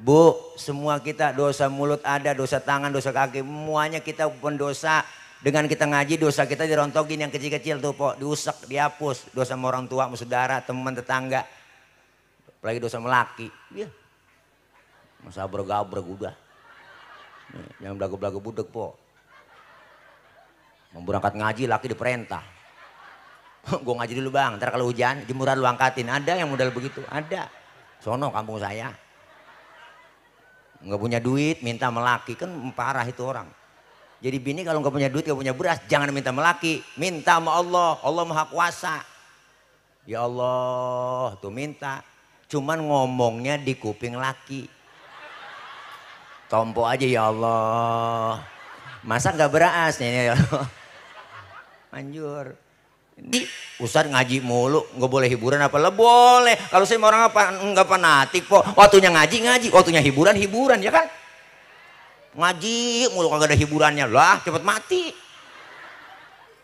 Bu, semua kita dosa mulut ada, dosa tangan, dosa kaki, semuanya kita pendosa. Dengan kita ngaji dosa kita dirontokin yang kecil-kecil tuh po, diusek, dihapus. Dosa sama orang tua, sama saudara, teman, tetangga. Apalagi dosa melaki. Iya. Masa bergabrek udah. Yang belagu-belagu budek po. Mau berangkat ngaji laki diperintah. Gue ngaji dulu bang, ntar kalau hujan jemuran lu angkatin. Ada yang modal begitu, ada. Sono kampung saya. Nggak punya duit minta melaki, kan parah itu orang. Jadi bini kalau nggak punya duit, nggak punya beras, jangan minta melaki, minta sama Allah. Allah Maha Kuasa. Ya Allah, tuh minta. Cuman ngomongnya di kuping laki. Tompo aja ya Allah. Masa nggak beras nih? Anjur. Di Ustaz ngaji mulu, nggak boleh hiburan apa? Lah boleh. Kalau saya orang apa nggak fanatik po. Waktunya ngaji, waktunya hiburan ya kan? Ngaji mulu kagak ada hiburannya lah, cepet mati.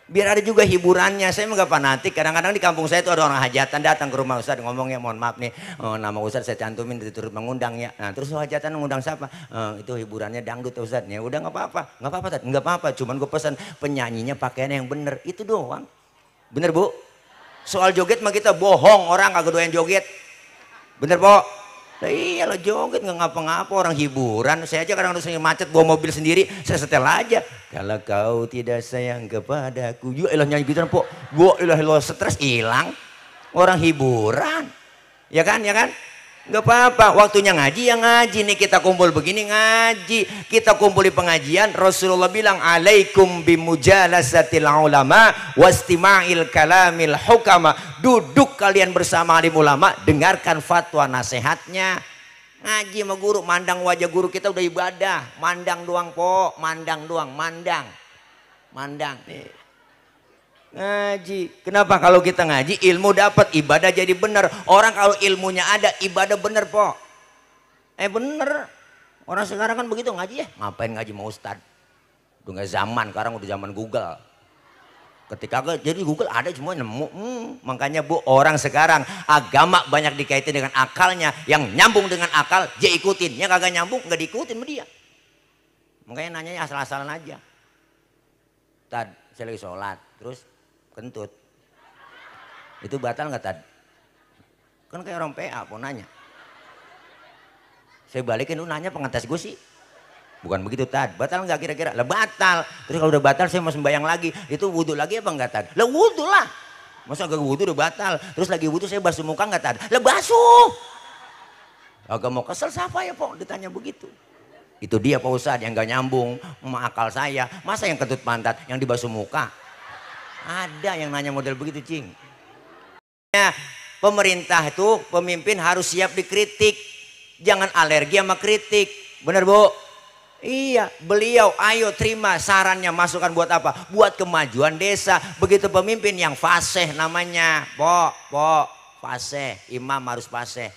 Biar ada juga hiburannya. Saya nggak fanatik. Kadang-kadang di kampung saya itu ada orang hajatan datang ke rumah Ustaz ngomongnya, mohon maaf nih, nama Ustaz saya cantumin di turut mengundang ya. Nah terus hajatan mengundang siapa? Itu hiburannya dangdut Ustaz. Ya udah nggak apa-apa, nggak apa-apa. Cuman gue pesan penyanyinya pakaian yang bener, itu doang. Bener bu? Soal joget mah kita bohong, orang kagak doyan joget. Bener po? Nah, iyalah joget nggak ngapa-ngapa, orang hiburan. Saya aja kadang-kadang macet bawa mobil sendiri, saya setel aja. Kalau kau tidak sayang kepadaku, yuk elah nyanyi gitu po. Gua elah stres hilang. Orang hiburan, ya kan? Nggak apa-apa. Waktunya ngaji ya ngaji nih, kita kumpul begini ngaji. Kita kumpul di pengajian. Rasulullah bilang, alaikum bimujalasatil ulama wastima'il kalamil hukama. Duduk kalian bersama alim ulama, dengarkan fatwa nasihatnya. Ngaji sama guru, mandang wajah guru kita udah ibadah. Mandang doang po, mandang doang, mandang nih. Ngaji. Kenapa? Kalau kita ngaji ilmu dapat, ibadah jadi benar. Orang kalau ilmunya ada, ibadah benar po. Bener. Orang sekarang kan begitu ngaji ya. Ngapain ngaji sama Ustad? Udah nggak zaman, sekarang udah zaman Google. Ketika jadi Google ada semua nemu. Makanya bu, orang sekarang agama banyak dikaitin dengan akalnya. Yang nyambung dengan akal dia ikutin, yang kagak nyambung nggak diikutin sama dia. Makanya nanyanya asal-asalan aja. Tad, saya lagi sholat, terus kentut. Itu batal nggak tad? Kan kayak orang PA mau nanya. Saya balikin, lu nanya pengetes gue sih. Bukan begitu tad, batal nggak kira-kira? Lah batal. Terus kalau udah batal saya mau sembahyang lagi, itu wudhu lagi apa enggak tad? Lah wudhu lah. Masa agak wudhu udah batal, terus lagi wudhu saya basuh muka nggak tad? Lah basuh. Agak mau kesel siapa ya po ditanya begitu. Itu dia Pak Ustadz yang nggak nyambung sama akal saya. Masa yang kentut pantat yang dibasuh muka? Ada yang nanya model begitu cing. Ya, pemerintah itu pemimpin harus siap dikritik, jangan alergi sama kritik. Bener bu? Iya, beliau ayo terima sarannya, masukan buat apa? Buat kemajuan desa. Begitu pemimpin yang fasih namanya, po, fasih, imam harus fasih.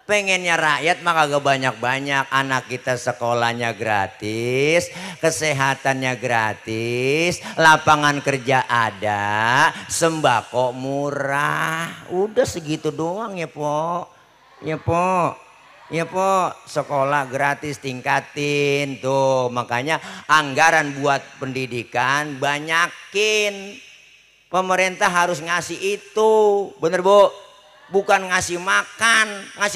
Pengennya rakyat mah kagak banyak-banyak, anak kita sekolahnya gratis, kesehatannya gratis, lapangan kerja ada, sembako murah. Udah segitu doang ya po. Ya po, sekolah gratis tingkatin tuh. Makanya anggaran buat pendidikan banyakin. Pemerintah harus ngasih itu, bener bu? Bukan ngasih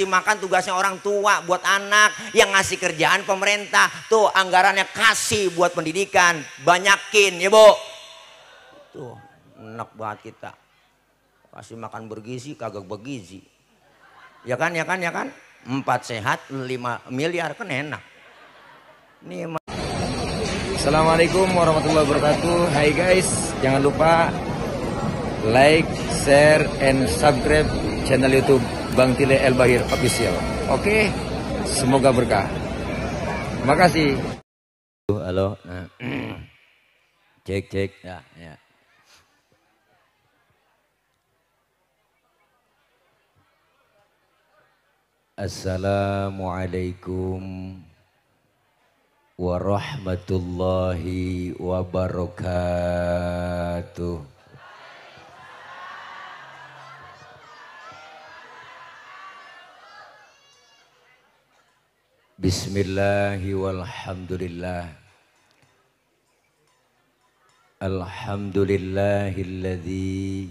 makan tugasnya orang tua buat anak, yang ngasih kerjaan pemerintah. Tuh anggarannya kasih buat pendidikan, banyakin ya bu. Tuh enak banget kita. Kasih makan bergizi kagak bergizi. Ya kan? 4 sehat 5 miliar kan enak. Nih. Assalamualaikum warahmatullahi wabarakatuh. Hai guys, jangan lupa like, share, and subscribe channel YouTube Bang Tile El Bahir Official. Oke, semoga berkah. Terima kasih. Halo. Nah. Cek ya. Assalamualaikum warahmatullahi wabarakatuh. Bismillahi walhamdulillah. Alhamdulillahilladzi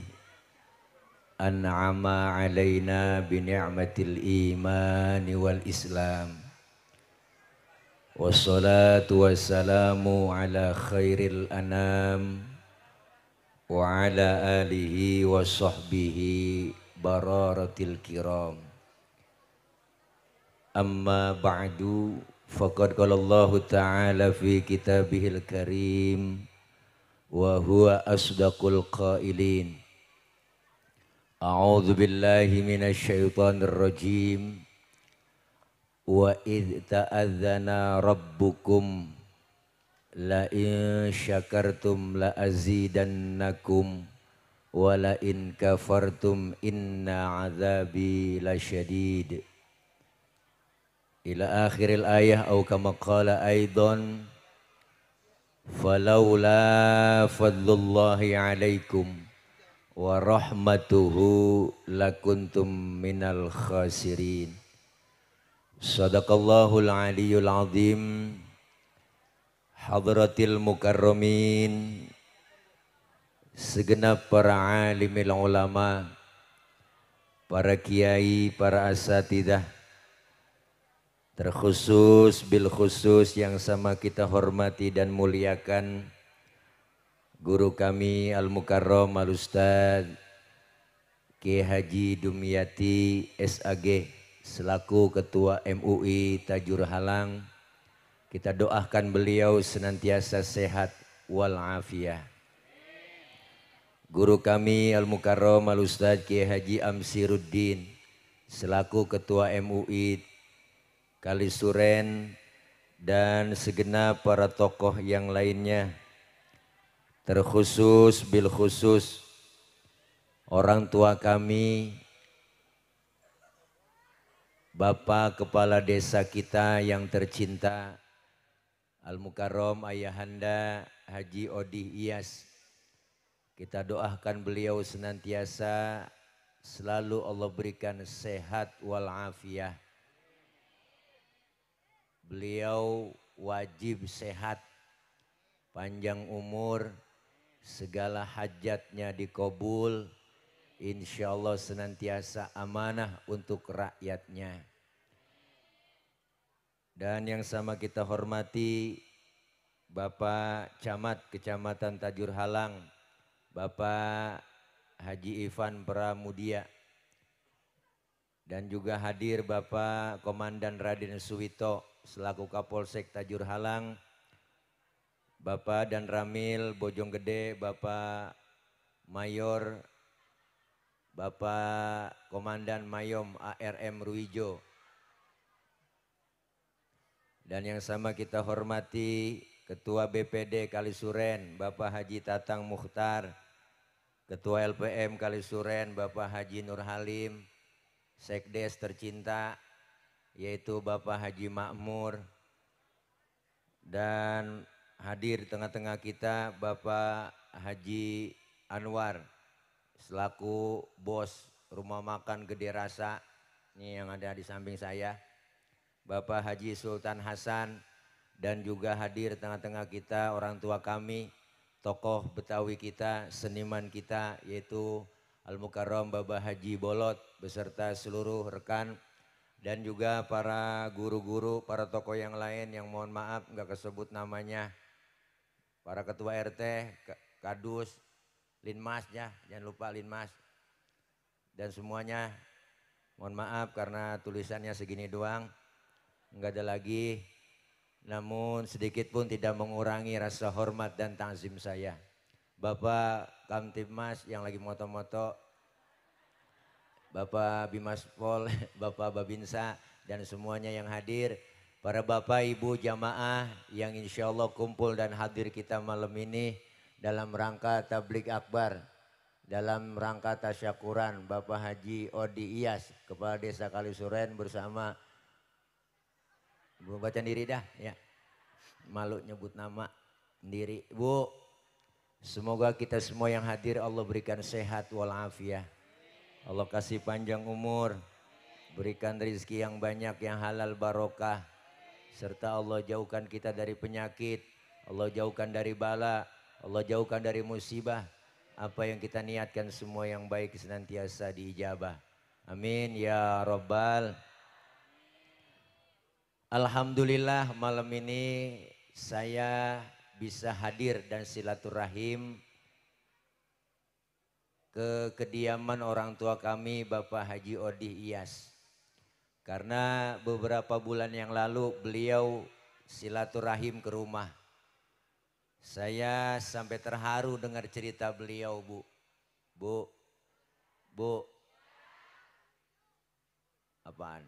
an'ama alaina bi ni'matil imani wal islam. Wassalatu wassalamu ala khairil anam wa ala alihi wa sahbihi bararatil kiram. Amma ba'du, faqad qala Allah ta'ala fi kitabihil karim wa huwa asdaqul qailin. A'udzu billahi minasy syaithanir rajim. Wa idz ta'adzana rabbukum la in syakartum la azidannakum wa la in kafartum inna 'adzabi lasyadid. Ila akhiril ayah atau kama qala aidan falaula fadlullahi alaikum wa rahmatuhu lakuntum minal khasirin. Sadaqallahul aliyul azim. Hadratil mukarramin, segenap para alimil ulama, para kiai, para asatidah, terkhusus bil khusus yang sama kita hormati dan muliakan guru kami Al-Mukarram Al-Ustadz Kiai Haji Dumyati SAG selaku Ketua MUI Tajur Halang. Kita doakan beliau senantiasa sehat walafiat. Guru kami Al-Mukarram Al-Ustadz Kiai Haji Amsiruddin selaku Ketua MUI Kalisuren dan segenap para tokoh yang lainnya, terkhusus bil khusus orang tua kami, Bapak Kepala Desa kita yang tercinta Al-Mukarram Ayahanda Haji Odi Iyas. Kita doakan beliau senantiasa selalu Allah berikan sehat walafiat. Beliau wajib sehat, panjang umur, segala hajatnya dikabul, insya Allah senantiasa amanah untuk rakyatnya. Dan yang sama kita hormati Bapak Camat Kecamatan Tajur Halang, Bapak Haji Ivan Pramudia. Dan juga hadir Bapak Komandan Raden Suwito selaku Kapolsek Tajur Halang, Bapak dan Ramil Bojonggede, Bapak Mayor, Bapak Komandan Mayom ARM Ruijo. Dan yang sama kita hormati Ketua BPD Kalisuren Bapak Haji Tatang Mukhtar, Ketua LPM Kalisuren Bapak Haji Nur Halim, Sekdes tercinta yaitu Bapak Haji Makmur, dan hadir di tengah-tengah kita Bapak Haji Anwar selaku bos rumah makan Gede Rasa, ini yang ada di samping saya, Bapak Haji Sultan Hasan, dan juga hadir di tengah-tengah kita orang tua kami, tokoh Betawi kita, seniman kita yaitu Al-Mukarram Bapak Haji Bolot beserta seluruh rekan, dan juga para guru-guru, para tokoh yang lain yang mohon maaf nggak kesebut namanya, para ketua RT, Kadus, Linmas ya, jangan lupa Linmas, dan semuanya mohon maaf karena tulisannya segini doang, nggak ada lagi, namun sedikit pun tidak mengurangi rasa hormat dan ta'zim saya. Bapak Kamtibmas yang lagi moto-moto, Bapak Bimas Pol, Bapak Babinsa, dan semuanya yang hadir, para Bapak Ibu jamaah yang insya Allah kumpul dan hadir kita malam ini dalam rangka tablik akbar, dalam rangka tasyakuran Bapak Haji Odi Iyas, Kepala Desa Kalisuren bersama, Bu baca diri dah ya, malu nyebut nama sendiri. Bu, semoga kita semua yang hadir Allah berikan sehat walafiat. Allah kasih panjang umur, berikan rezeki yang banyak, yang halal barokah, serta Allah jauhkan kita dari penyakit, Allah jauhkan dari bala, Allah jauhkan dari musibah. Apa yang kita niatkan semua yang baik senantiasa diijabah. Amin ya Rabbal. Alhamdulillah malam ini saya bisa hadir dan silaturahim ke kediaman orang tua kami Bapak Haji Odih Iyas. Karena beberapa bulan yang lalu beliau silaturahim ke rumah. Saya sampai terharu dengar cerita beliau, Bu. Bu. Apaan?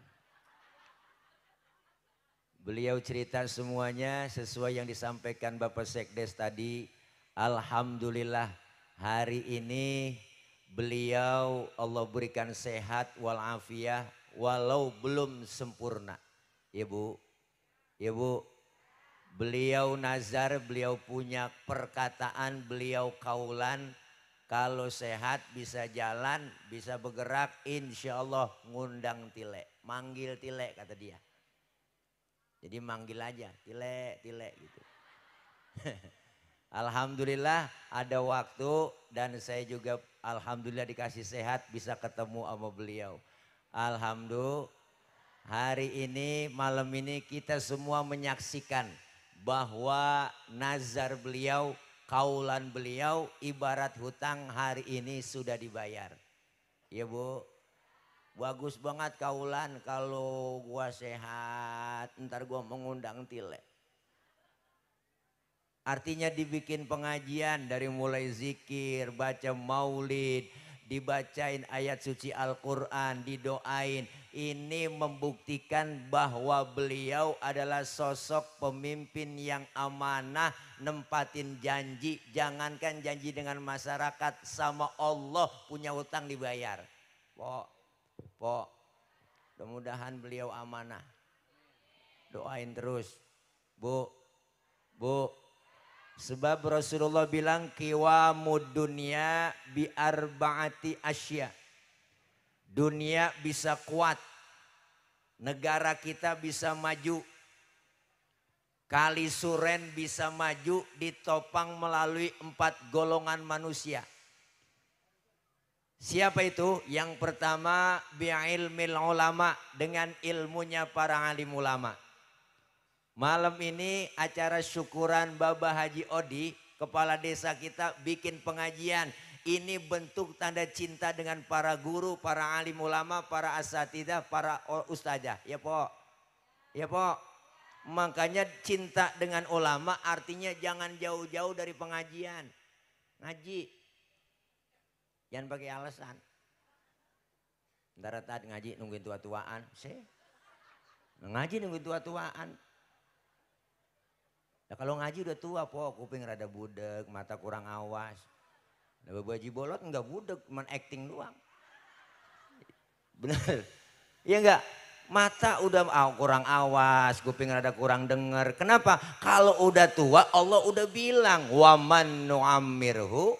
Beliau cerita semuanya sesuai yang disampaikan Bapak Sekdes tadi. Alhamdulillah hari ini beliau Allah berikan sehat walafiat walau belum sempurna. Ya Bu, ya Bu. Beliau nazar, beliau punya perkataan, beliau kaulan. Kalau sehat bisa jalan, bisa bergerak, insya Allah ngundang Tile. Manggil Tile kata dia. Jadi manggil aja, Tile gitu. Alhamdulillah ada waktu dan saya juga alhamdulillah dikasih sehat bisa ketemu sama beliau. Alhamdulillah hari ini malam ini kita semua menyaksikan bahwa nazar beliau, kaulan beliau ibarat hutang hari ini sudah dibayar. Ya Bu, bagus banget kaulan kalau gua sehat ntar gua mengundang Tile. Artinya dibikin pengajian dari mulai zikir, baca maulid, dibacain ayat suci Al-Quran, didoain. Ini membuktikan bahwa beliau adalah sosok pemimpin yang amanah, nempatin janji. Jangankan janji dengan masyarakat, sama Allah punya hutang dibayar. Pok, mudah-mudahan beliau amanah. Doain terus. Bu. Sebab Rasulullah bilang qiwamud dunya bi arba'ati asya. Dunia bisa kuat. Negara kita bisa maju. Kali Suren bisa maju ditopang melalui 4 golongan manusia. Siapa itu? Yang pertama bi'ilmil ulama, dengan ilmunya para alim ulama. Malam ini acara syukuran Bapak Haji Odi, kepala desa kita bikin pengajian. Ini bentuk tanda cinta dengan para guru, para alim ulama, para asatidah, para ustazah. Ya Pok? Ya Pok? Makanya cinta dengan ulama artinya jangan jauh-jauh dari pengajian. Ngaji. Jangan pakai alasan. Ntar tadi ngaji nungguin tua-tuaan. Ngaji nungguin tua-tuaan. Nah, kalau ngaji udah tua Po, kuping rada budek, mata kurang awas. Nah, Bapak Haji Bolot enggak budek, cuman acting doang. Bener. Iya enggak? Mata udah kurang awas, kuping rada kurang denger. Kenapa? Kalau udah tua Allah udah bilang, "Wa man nu'ammirhu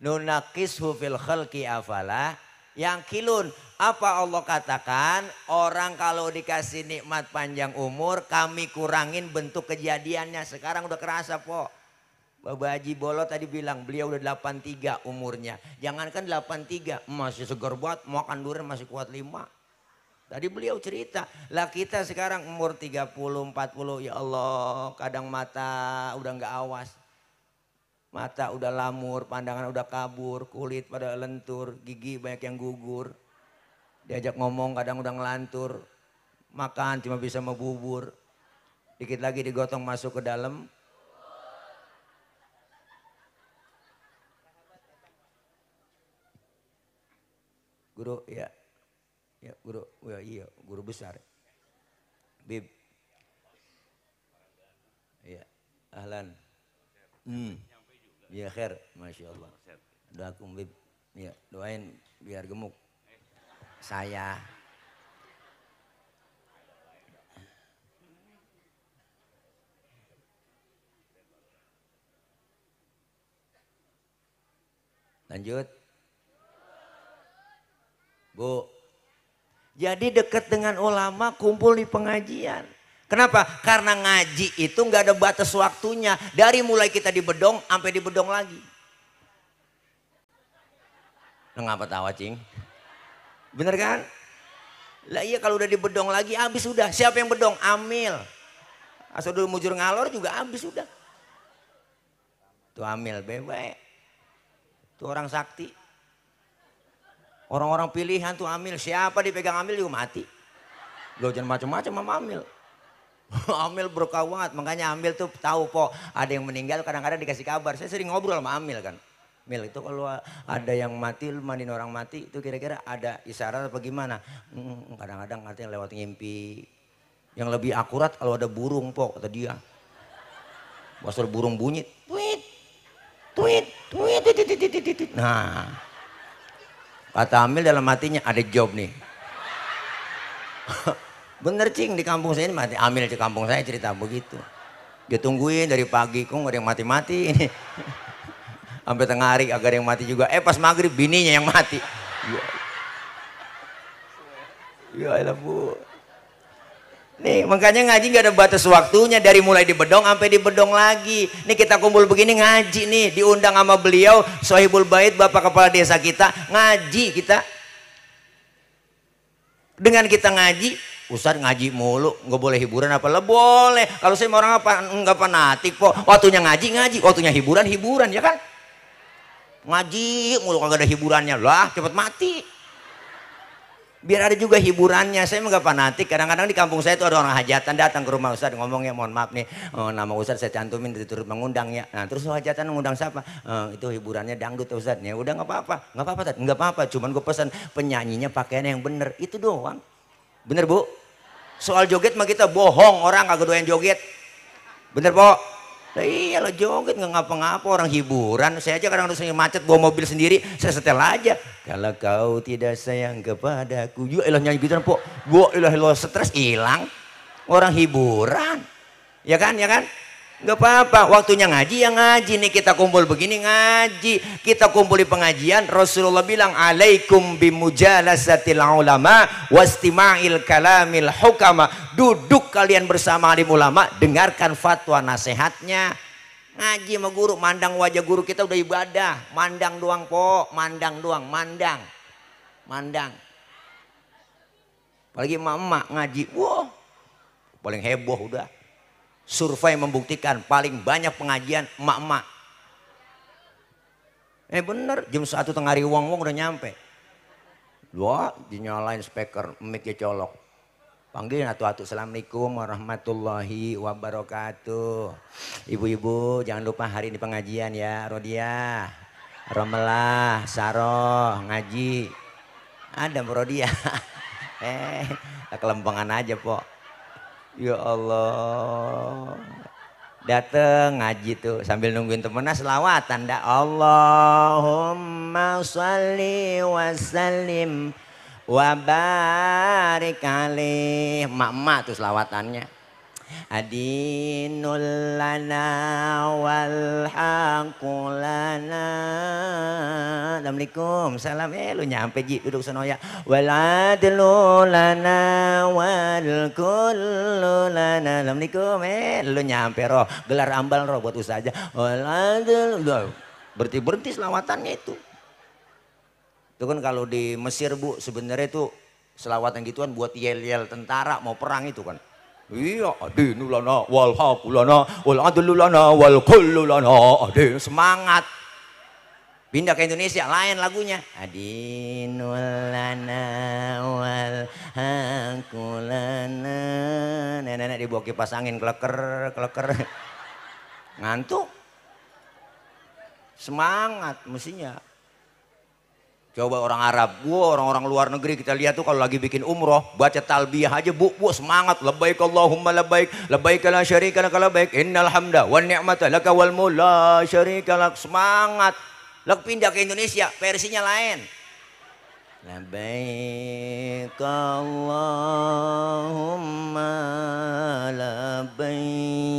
nunaqishu fil khalqi afala yaqilun." Apa Allah katakan? Orang kalau dikasih nikmat panjang umur, kami kurangin bentuk kejadiannya. Sekarang udah kerasa Po. Bapak Haji Bolot tadi bilang beliau udah 83 umurnya. Jangankan 83, masih segar banget, makan durian masih kuat 5. Tadi beliau cerita, lah kita sekarang umur 30, 40, ya Allah kadang mata udah nggak awas. Mata udah lamur, pandangan udah kabur, kulit pada lentur, gigi banyak yang gugur. Diajak ngomong kadang udah ngelantur, makan cuma bisa mau bubur. Dikit lagi digotong masuk ke dalam. Guru ya. Ya guru, ya iya guru besar. Bib. Ya, ahlan. Ya khair, Masya Allah. Doakum Bib. Ya, doain biar gemuk. Saya. Lanjut. Bu. Jadi dekat dengan ulama, kumpul di pengajian. Kenapa? Karena ngaji itu nggak ada batas waktunya. Dari mulai kita di bedong sampai di bedong lagi. Ngapa tawa cing? Bener kan? Lah iya kalau udah di bedong lagi habis sudah. Siapa yang bedong? Amil. Asal dulu mujur ngalor juga habis sudah. Tuh amil bebek. Tuh orang sakti. Orang-orang pilihan tuh amil. Siapa dipegang amil juga mati. Lo jangan macam-macam sama amil. Amil berkah banget, makanya Amil tuh tahu po ada yang meninggal kadang-kadang dikasih kabar. Saya sering ngobrol sama Amil kan. Mil itu kalau ada yang mati, lu mandiin orang mati itu kira-kira ada isyarat apa gimana? Kadang-kadang katanya lewat ngimpi. Yang lebih akurat kalau ada burung po kata dia. Pasal burung bunyi, tweet, tweet, tweet, tweet, tweet, tweet, tweet. Nah, kata Amil dalam hatinya ada job nih. Bener cing di kampung saya ini mati. Amil di kampung saya cerita begitu. Dia tungguin dari pagi kok gak ada yang mati-mati ini. Sampai tengah hari agak ada yang mati juga. Pas maghrib bininya yang mati. Ya elah bu. Nih makanya ngaji gak ada batas waktunya. Dari mulai di bedong sampai di bedong lagi. Nih kita kumpul begini ngaji nih. Diundang sama beliau Sohibul Bait bapak kepala desa kita. Ngaji kita. Dengan kita ngaji. Ustadz ngaji mulu, nggak boleh hiburan apa lah boleh. Kalau saya orang apa nggak fanatik po. Waktunya ngaji, waktunya hiburan ya kan? Ngaji mulu kagak ada hiburannya lah, cepet mati. Biar ada juga hiburannya. Saya nggak fanatik. Kadang-kadang di kampung saya itu ada orang hajatan datang ke rumah Ustadz ngomongnya mohon maaf nih, nama Ustadz saya cantumin turut mengundang ya. Nah terus hajatan mengundang siapa? Itu hiburannya dangdut Ustadz. Ya udah nggak apa-apa, nggak apa-apa. Cuman gue pesan penyanyinya pakaian yang bener itu doang. Bener bu? Soal joget mah kita bohong, orang kagak doyan joget. Bener po? Lah iyalah joget nggak ngapa-ngapa, orang hiburan. Saya aja kadang harus macet bawa mobil sendiri, saya setel aja. Kalau kau tidak sayang kepadaku, juga ilah nyanyi gitu po. Gua ilah stres hilang. Orang hiburan, ya kan? Nggak apa-apa, waktunya ngaji ya ngaji nih, kita kumpul begini ngaji, kita kumpul di pengajian. Rasulullah bilang alaikum bimujalasatil ulama wastima'il kalamil hukama. Duduk kalian bersama alim ulama, dengarkan fatwa nasihatnya. Ngaji sama guru, mandang wajah guru kita udah ibadah. Mandang doang po, mandang doang, mandang. Apalagi emak-emak ngaji, wah paling heboh udah. Survei membuktikan paling banyak pengajian emak-emak. Bener, jam 1 tengah hari wong udah nyampe. Wah, dinyalain speaker, mic-nya colok. Panggilin atu-atu, assalamualaikum warahmatullahi wabarakatuh. Ibu-ibu jangan lupa hari ini pengajian ya, Rodiah, Romelah, Saroh, ngaji. Ada Rodiah. Kelempangan aja po. Ya Allah, dateng ngaji tuh sambil nungguin temennya selawatan dah. Allahumma sholli wa sallim wa barik alaih. Mak-mak tuh selawatannya. Adinul lana wal haqu lana. Assalamualaikum, salam. Lu nyampe Ji, duduk sono ya. Wal adlu lana wal kullu lana. Assalamualaikum, lu nyampe roh. Gelar ambal roh buat usaha aja. Wal adlu. Berhenti selawatannya itu. Itu kan kalau di Mesir bu, sebenarnya itu selawatan gituan buat yel-yel tentara mau perang itu kan. Iya, adinu lana wal haqu lana wal adlu lana wal kullu lana. Adin semangat. Pindah ke Indonesia lain lagunya. Adinu lana wal haqu lana. Nenek-nenek dibawa kipas angin kleker. Ngantuk. Semangat mestinya. Coba orang Arab, orang-orang luar negeri kita lihat tuh kalau lagi bikin umroh, baca talbiyah aja bu, semangat. Labbaik Allahumma labbaik, labbaik la syarika lak labbaik, innal hamda wan ni'mata laka wal mulk la syarika lak. Semangat. Lalu pindah ke Indonesia, versinya lain. Labbaik Allahumma labbaik,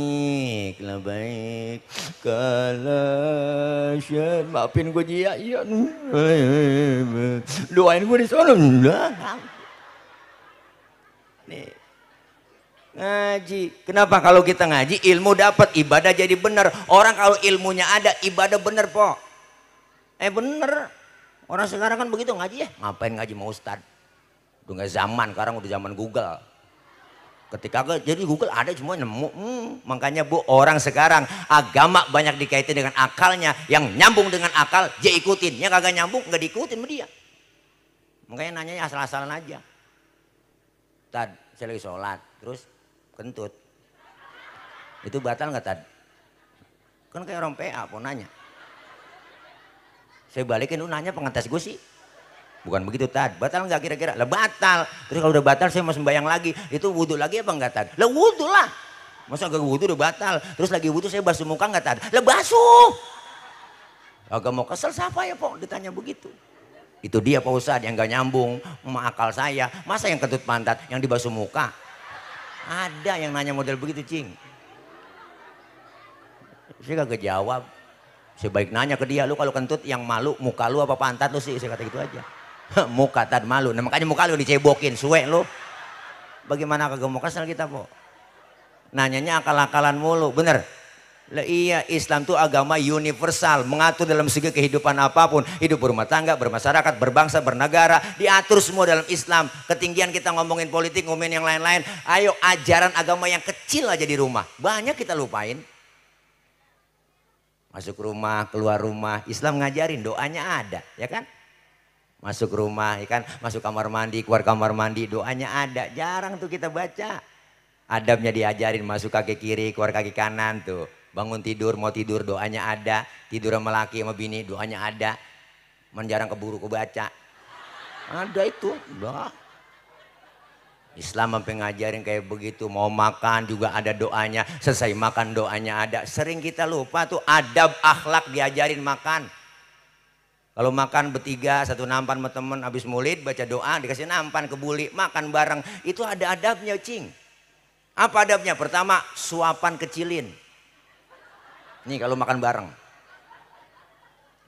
labbaik kala syar. Maafin gue Jia, iya. Doain gue di sana. Nih, Ngaji. Kenapa? Kalau kita ngaji ilmu dapat, ibadah jadi benar. Orang kalau ilmunya ada, ibadah benar po. Bener. Orang sekarang kan begitu ngaji ya. Ngapain ngaji sama ustad? Udah nggak zaman, sekarang udah zaman Google. Ketika jadi Google ada semua nemu. Makanya bu, orang sekarang agama banyak dikaitin dengan akalnya. Yang nyambung dengan akal dia ikutin. Yang kagak nyambung nggak diikutin sama dia. Makanya nanyanya asal-asalan aja. Tad, saya lagi sholat, terus kentut. Itu batal nggak tad? Kan kayak orang PA mau nanya. Saya balikin, lu nanya pengetes gue sih. Bukan begitu tad, batal nggak kira-kira? Lah batal. Terus kalau udah batal saya mau sembahyang lagi, itu wudhu lagi apa enggak tad? Lah wudhu lah. Masa gak wudhu udah batal? Terus lagi wudhu saya basuh muka nggak tad? Lah basuh. Agak mau kesel siapa ya pok ditanya begitu. Itu dia Pak Ustadz yang gak nyambung sama akal saya. Masa yang kentut pantat yang dibasuh muka? Ada yang nanya model begitu cing. Saya kagak jawab. Saya baik nanya ke dia, lu kalau kentut yang malu muka lu apa pantat lu sih? Saya kata gitu aja. Muka tad malu. Nah makanya muka lu dicebokin, suwe lu. Bagaimana kagak mau kesel kita po? Nanyanya akal-akalan mulu, bener? Lah iya, Islam itu agama universal, mengatur dalam segi kehidupan apapun, hidup berumah tangga, bermasyarakat, berbangsa, bernegara, diatur semua dalam Islam. Ketinggian kita ngomongin politik, ngomongin yang lain-lain, ayo ajaran agama yang kecil aja di rumah, banyak kita lupain. Masuk rumah, keluar rumah, Islam ngajarin doanya ada, ya kan? Masuk rumah, ya kan? Masuk kamar mandi, keluar kamar mandi, doanya ada, jarang tuh kita baca. Adabnya diajarin, masuk kaki kiri, keluar kaki kanan tuh. Bangun tidur, mau tidur doanya ada. Tidur sama laki sama bini doanya ada. Menjarang keburu kebaca. Ada itu. Udah. Islam sampai ngajarin kayak begitu. Mau makan juga ada doanya. Selesai makan doanya ada. Sering kita lupa tuh adab akhlak diajarin makan. Kalau makan bertiga, satu nampan sama temen. Habis maulid baca doa dikasih nampan kebuli. Makan bareng. Itu ada adabnya cing. Apa adabnya? Pertama suapan kecilin. Nih kalau makan bareng.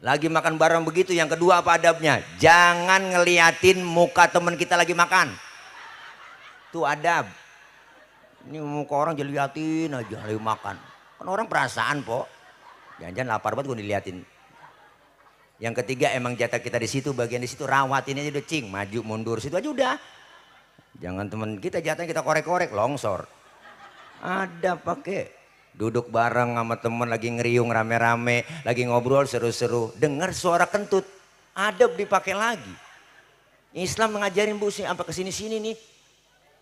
Lagi makan bareng begitu. Yang kedua apa adabnya? Jangan ngeliatin muka temen kita lagi makan. Itu adab. Ini muka orang jadi liatin aja lagi makan. Kan orang perasaan po. Jangan-jangan lapar banget gue diliatin. Yang ketiga emang jatah kita di situ, bagian di situ, rawatin aja udah cing. Maju mundur situ aja udah. Jangan temen kita jatahnya kita korek-korek longsor. Ada pakai. Duduk bareng sama temen lagi ngeriung rame-rame, lagi ngobrol seru-seru, dengar suara kentut, adab dipakai lagi. Islam mengajarin bu sih sampai kesini-sini nih,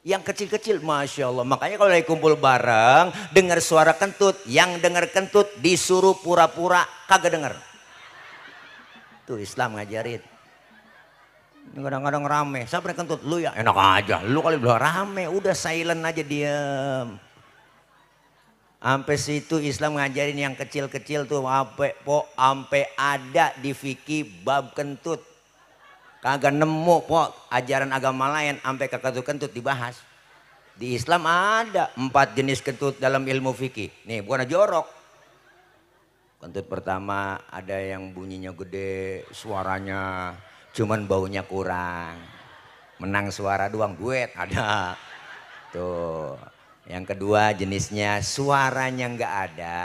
yang kecil-kecil, masya Allah. Makanya kalau lagi kumpul bareng, dengar suara kentut, yang dengar kentut disuruh pura-pura kagak denger. Tuh Islam ngajarin. Kadang-kadang rame, siapa yang kentut? Lu ya, enak aja. Lu kali bilang rame, udah silent aja diem. Sampai situ Islam ngajarin yang kecil-kecil tuh sampai ada di fikih bab kentut. Kagak nemu po ajaran agama lain sampai ke kentut dibahas. Di Islam ada 4 jenis kentut dalam ilmu fikih. Nih bukan jorok. Kentut pertama ada yang bunyinya gede, suaranya cuman baunya kurang. Menang suara doang, duet ada. Tuh. Yang kedua jenisnya suaranya nggak ada,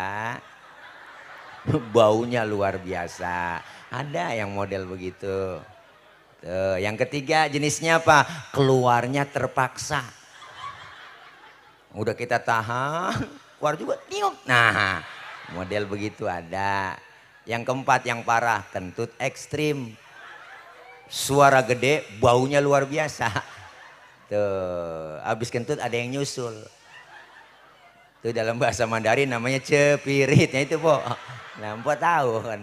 baunya luar biasa. Ada yang model begitu. Tuh. Yang ketiga jenisnya apa? Keluarnya terpaksa. Udah kita tahan, keluar juga tiup. Nah, model begitu ada. Yang keempat yang parah, kentut ekstrim. Suara gede, baunya luar biasa. Tuh, habis kentut ada yang nyusul. Itu dalam bahasa Mandarin namanya cepiritnya itu po. Nah po tahu kan.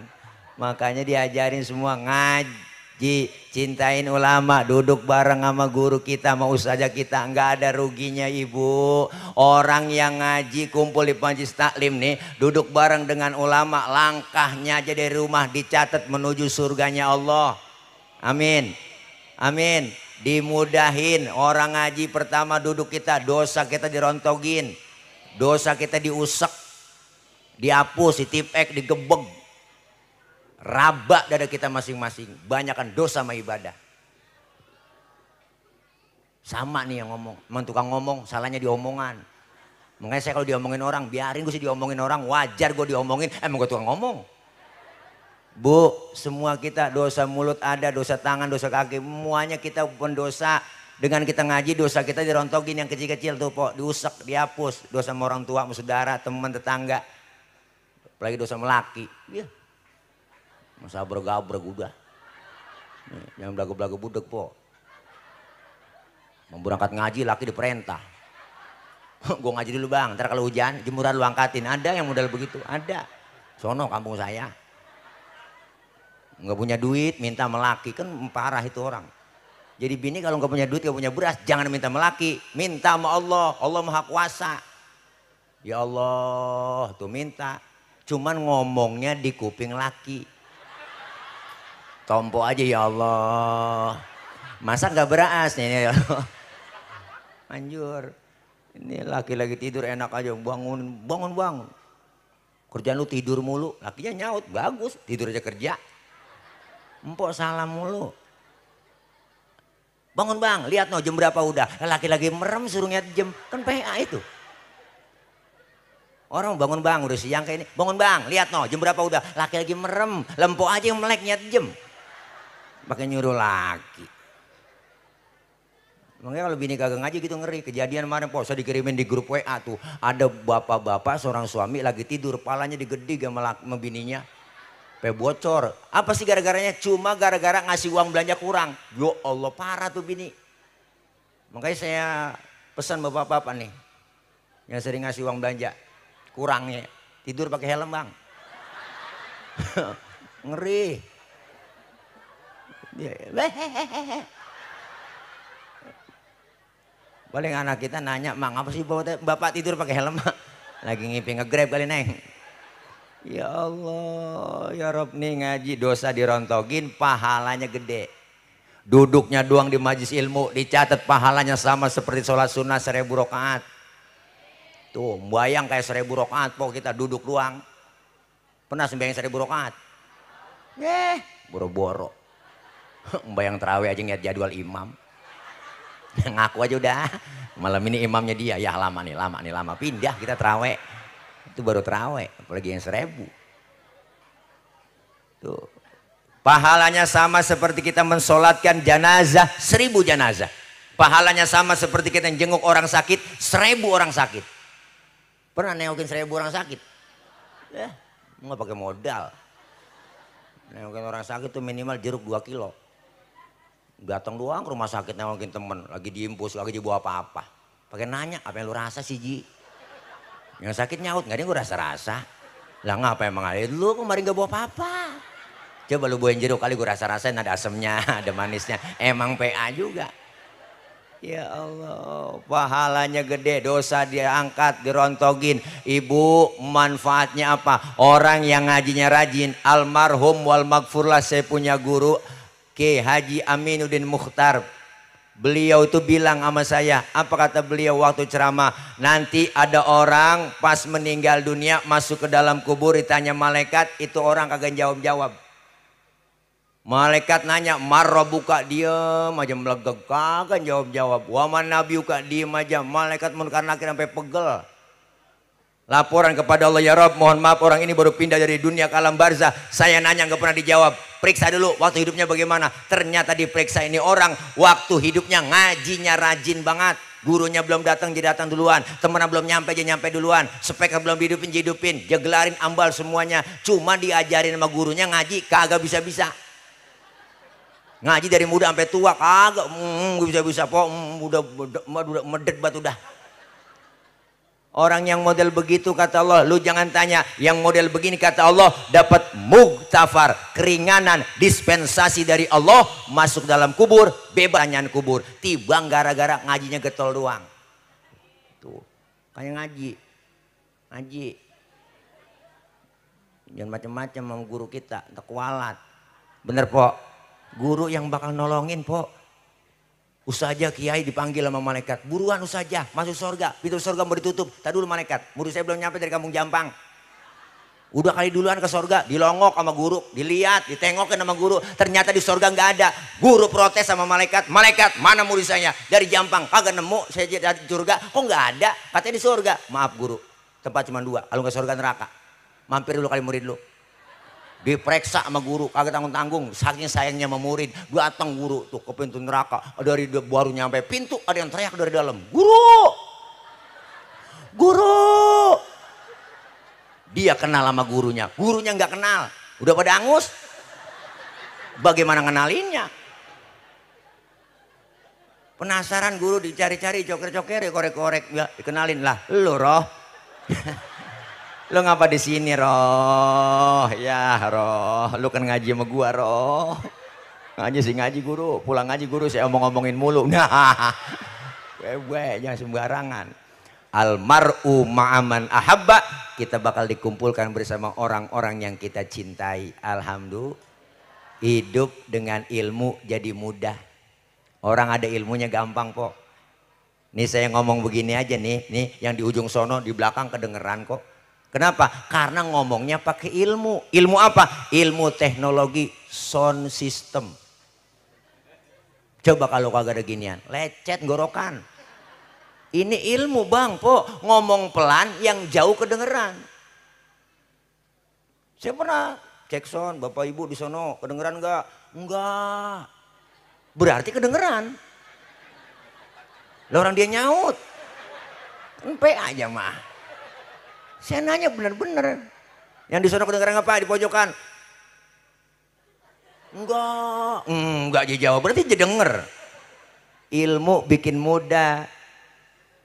Makanya diajarin semua ngaji, cintain ulama, duduk bareng sama guru kita, sama ustazah kita, nggak ada ruginya ibu. Orang yang ngaji kumpul di majlis taklim nih, duduk bareng dengan ulama, langkahnya aja dari rumah dicatat menuju surganya Allah. Amin, amin. Dimudahin. Orang ngaji pertama duduk kita, dosa kita dirontogin. Dosa kita diusek, dihapus, ditipek, digebeg. Raba dada kita masing-masing. Banyakan dosa sama ibadah. Sama nih yang ngomong, emang tukang ngomong, salahnya di omongan. Makanya saya kalau diomongin orang, biarin gue sih diomongin orang, wajar gue diomongin, emang gue tukang ngomong. Bu, semua kita dosa mulut ada, dosa tangan, dosa kaki, semuanya kita pendosa. Dengan kita ngaji, dosa kita dirontokin yang kecil-kecil tuh, po, diusek, dihapus. Dosa sama orang tua, sama saudara, teman, tetangga. Apalagi dosa sama laki. Ya. Masa bergabrek udah. Yang belagu-belagu budek, po. Mau berangkat ngaji laki diperintah. Gue ngaji dulu bang, ntar kalau hujan jemuran lu angkatin. Ada yang modal begitu, ada. Sono kampung saya. Nggak punya duit minta melaki, kan parah itu orang. Jadi bini kalau nggak punya duit, nggak punya beras, jangan minta melaki, minta sama Allah. Allah maha kuasa. Ya Allah tuh minta. Cuman ngomongnya di kuping laki. Tompo aja ya Allah. Masa nggak beras nih ya Allah. Anjur, ini laki lagi tidur enak aja, bangun, bangun. Kerjaan lu tidur mulu, lakinya nyaut, bagus, tidur aja kerja. Empok salam mulu. Bangun bang, lihat no jam berapa udah. Laki-laki merem suruh lihat jam, kan PA itu. Orang bangun bang, udah siang kayak ini. Bangun bang, lihat no jam berapa udah. Laki-laki merem, lempok aja yang melek lihat jam. Pakai nyuruh laki. Makanya kalau bini kagak ngaji gitu ngeri. Kejadian kemarin po, saya dikirimin di grup WA tuh. Ada bapak-bapak seorang suami lagi tidur, palanya digedig sama bininya. Sampai bocor. Apa sih gara-garanya? Cuma gara-gara ngasih uang belanja kurang. Yo Allah parah tuh bini. Makanya saya pesan bapak-bapak nih. Yang sering ngasih uang belanja. Kurangnya. Tidur pakai helm bang. Ngeri. Paling anak kita nanya, mang apa sih bapak tidur pakai helm? Lagi ngiping nge-grab kali neng. Ya Allah, ya Rob nih ngaji dosa dirontogin, pahalanya gede. Duduknya doang di majlis ilmu, dicatat pahalanya sama seperti sholat sunnah 1000 rakaat. Tuh, bayang kayak 1000 rakaat, pokok kita duduk doang. Pernah sembahyang 1000 rakaat? Boro-boro. Bayang terawih aja ngeliat jadwal imam. Ngaku aja udah, malam ini imamnya dia, ya lama nih, pindah kita terawih. Itu baru terawih, apalagi yang 1000. Tuh. Pahalanya sama seperti kita mensolatkan jenazah 1000 jenazah. Pahalanya sama seperti kita jenguk orang sakit 1000 orang sakit. Pernah nengokin 1000 orang sakit? Nggak pakai modal. Nengokin orang sakit tuh minimal jeruk 2 kilo. Datang doang ke rumah sakit nengokin temen, lagi diimpus, lagi dibawa apa-apa. Pakai nanya, apa yang lu rasa sih Ji? Yang sakit nyaut, nggak ada yang gue rasa-rasa. Lah ngapa emang ada? Lu kemarin gak bawa apa-apa. Coba lu bawain jeruk kali gue rasa-rasain, ada asemnya, ada manisnya. Emang PA juga. Ya Allah, pahalanya gede, dosa diangkat, dirontogin. Ibu, manfaatnya apa? Orang yang ngajinya rajin, almarhum wal magfurlah, saya punya guru Ki Haji Aminuddin Mukhtar. Beliau itu bilang sama saya, apa kata beliau waktu ceramah? Nanti ada orang pas meninggal dunia masuk ke dalam kubur, ditanya malaikat, itu orang kagak jawab-jawab. Malaikat nanya, marrobuka, diem aja melegek, kagak jawab-jawab. Waman nabiuka, diem aja. Malaikat munkar nakir sampai pegel. Laporan kepada Allah, ya Rob, mohon maaf orang ini baru pindah dari dunia ke alam barzah. Saya nanya nggak pernah dijawab. Periksa dulu waktu hidupnya bagaimana. Ternyata diperiksa ini orang waktu hidupnya ngajinya rajin banget. Gurunya belum datang dia datang duluan. Temennya belum nyampe dia nyampe duluan. Speknya belum dihidupin. Jegelarin ambal semuanya. Cuma diajarin sama gurunya ngaji kagak bisa-bisa. Ngaji dari muda sampai tua kagak bisa-bisa po. Udah medet batu dah. Orang yang model begitu kata Allah, lu jangan tanya. Yang model begini kata Allah dapat muktafar, keringanan, dispensasi dari Allah, masuk dalam kubur, bebas tanyaan kubur. Tibang gara-gara ngajinya getol doang. Tuh, kayak ngaji. Jangan macam-macam sama guru kita, tak kualat. Bener po, guru yang bakal nolongin po. Ustazah kiai dipanggil sama malaikat, buruan ustazah masuk surga, pintu surga mau ditutup. Tadi dulu malaikat, murid saya belum nyampe dari kampung Jampang. Udah kali duluan ke sorga, dilongok sama guru, dilihat, ditengokin sama guru, ternyata di sorga nggak ada. Guru protes sama malaikat, malaikat mana murid saya? Dari Jampang, kagak nemu, saya di surga, kok nggak ada? Katanya di sorga. Maaf guru, tempat cuma 2, kalau nggak sorga neraka. Mampir dulu kali murid lu. Diperiksa sama guru, kagak tanggung-tanggung, saking sayangnya sama murid. Datang guru tuh ke pintu neraka, dari baru nyampe pintu ada yang teriak dari dalam, guru, guru. Dia kenal sama gurunya nggak kenal. Udah pada angus. Bagaimana ngenalinnya? Penasaran guru, dicari-cari, coker-coker, korek-korek, ya dikenalin lah. Lu Roh, lu ngapa di sini Roh? Ya Roh, lu kan ngaji sama gua Roh. Ngaji sih ngaji guru, pulang ngaji guru saya omong-omongin mulu. Nah, wewe jangan sembarangan. Almar'u ma'aman ahabba, kita bakal dikumpulkan bersama orang-orang yang kita cintai. Alhamdulillah, hidup dengan ilmu jadi mudah. Orang ada ilmunya gampang kok. Nih saya ngomong begini aja nih yang di ujung sono di belakang kedengeran kok. Kenapa? Karena ngomongnya pakai ilmu. Ilmu apa? Ilmu teknologi sound system. Coba kalau kagak ada ginian, lecet gorokan. Ini ilmu bang, po ngomong pelan yang jauh kedengeran. Saya pernah cek sound, bapak ibu di sono kedengeran nggak? Enggak. Berarti kedengeran. Lah orang dia nyaut, empe aja mah. Saya nanya bener-bener. Yang di sono kedengeran apa? Di pojokan? Enggak dia jawab. Berarti dia denger. Ilmu bikin mudah.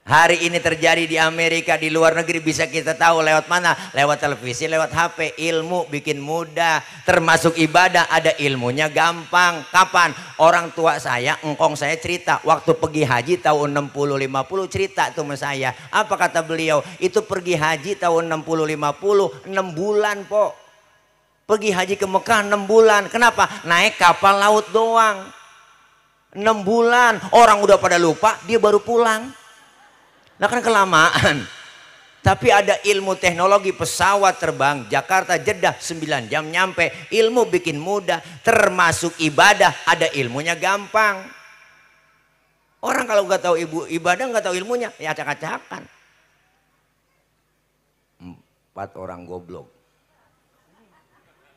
Hari ini terjadi di Amerika, di luar negeri bisa kita tahu lewat mana? Lewat televisi, lewat HP. Ilmu bikin mudah, termasuk ibadah ada ilmunya gampang. Kapan? Orang tua saya, engkong saya cerita waktu pergi haji tahun 60-50 cerita tuh sama saya. Apa kata beliau? Itu pergi haji tahun 60-50 6 bulan po. Pergi haji ke Mekah 6 bulan. Kenapa? Naik kapal laut doang. 6 bulan. Orang udah pada lupa, dia baru pulang. Nah kan kelamaan. Tapi ada ilmu teknologi, pesawat terbang Jakarta Jeddah 9 jam nyampe. Ilmu bikin mudah, termasuk ibadah ada ilmunya gampang. Orang kalau nggak tahu ibadah, nggak tahu ilmunya, ya acak-acakan. 4 orang goblok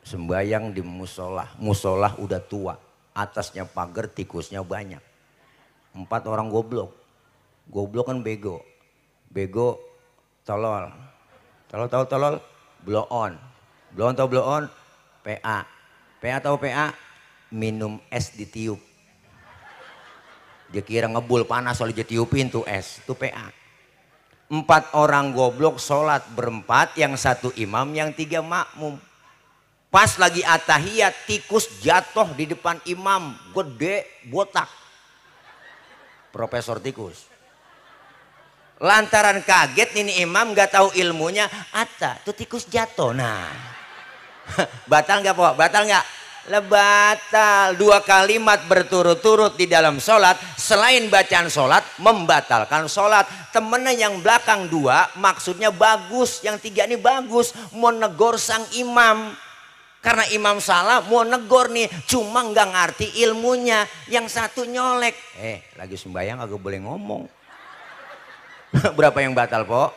sembayang di musola. Musola udah tua, atasnya pagar, tikusnya banyak. 4 orang goblok. Goblok kan bego. Bego tolol. Tolol tahu tolol? Blow on. Blow on tahu blow on? PA. PA tahu PA? Minum es ditiup. Dia kira ngebul panas soalnya dia tiupin tuh es. Itu PA. 4 orang goblok sholat berempat, yang 1 imam, yang 3 makmum. Pas lagi atahiyat, tikus jatuh di depan imam, gede, botak. Profesor tikus. Lantaran kaget ini imam nggak tahu ilmunya, tuh tikus jatuh. Nah, batal nggak po? Batal nggak? Batal. 2 kalimat berturut-turut di dalam sholat, selain bacaan sholat membatalkan sholat. Temennya yang belakang 2 maksudnya bagus, yang 3 ini bagus, mau negor sang imam. Karena imam salah mau negor nih, cuma nggak ngerti ilmunya. Yang 1 nyolek, lagi sembahyang agak boleh ngomong. Berapa yang batal po?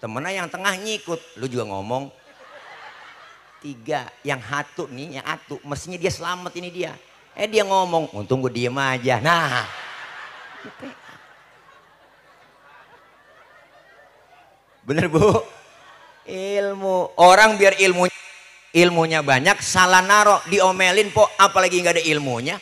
Temennya yang tengah nyikut, lu juga ngomong. 3, yang satu nih, yang satu mestinya dia selamat ini dia. Dia ngomong, untung gue diem aja. Nah, bener bu? Ilmu orang biar ilmunya banyak, salah naro, diomelin po, apalagi nggak ada ilmunya.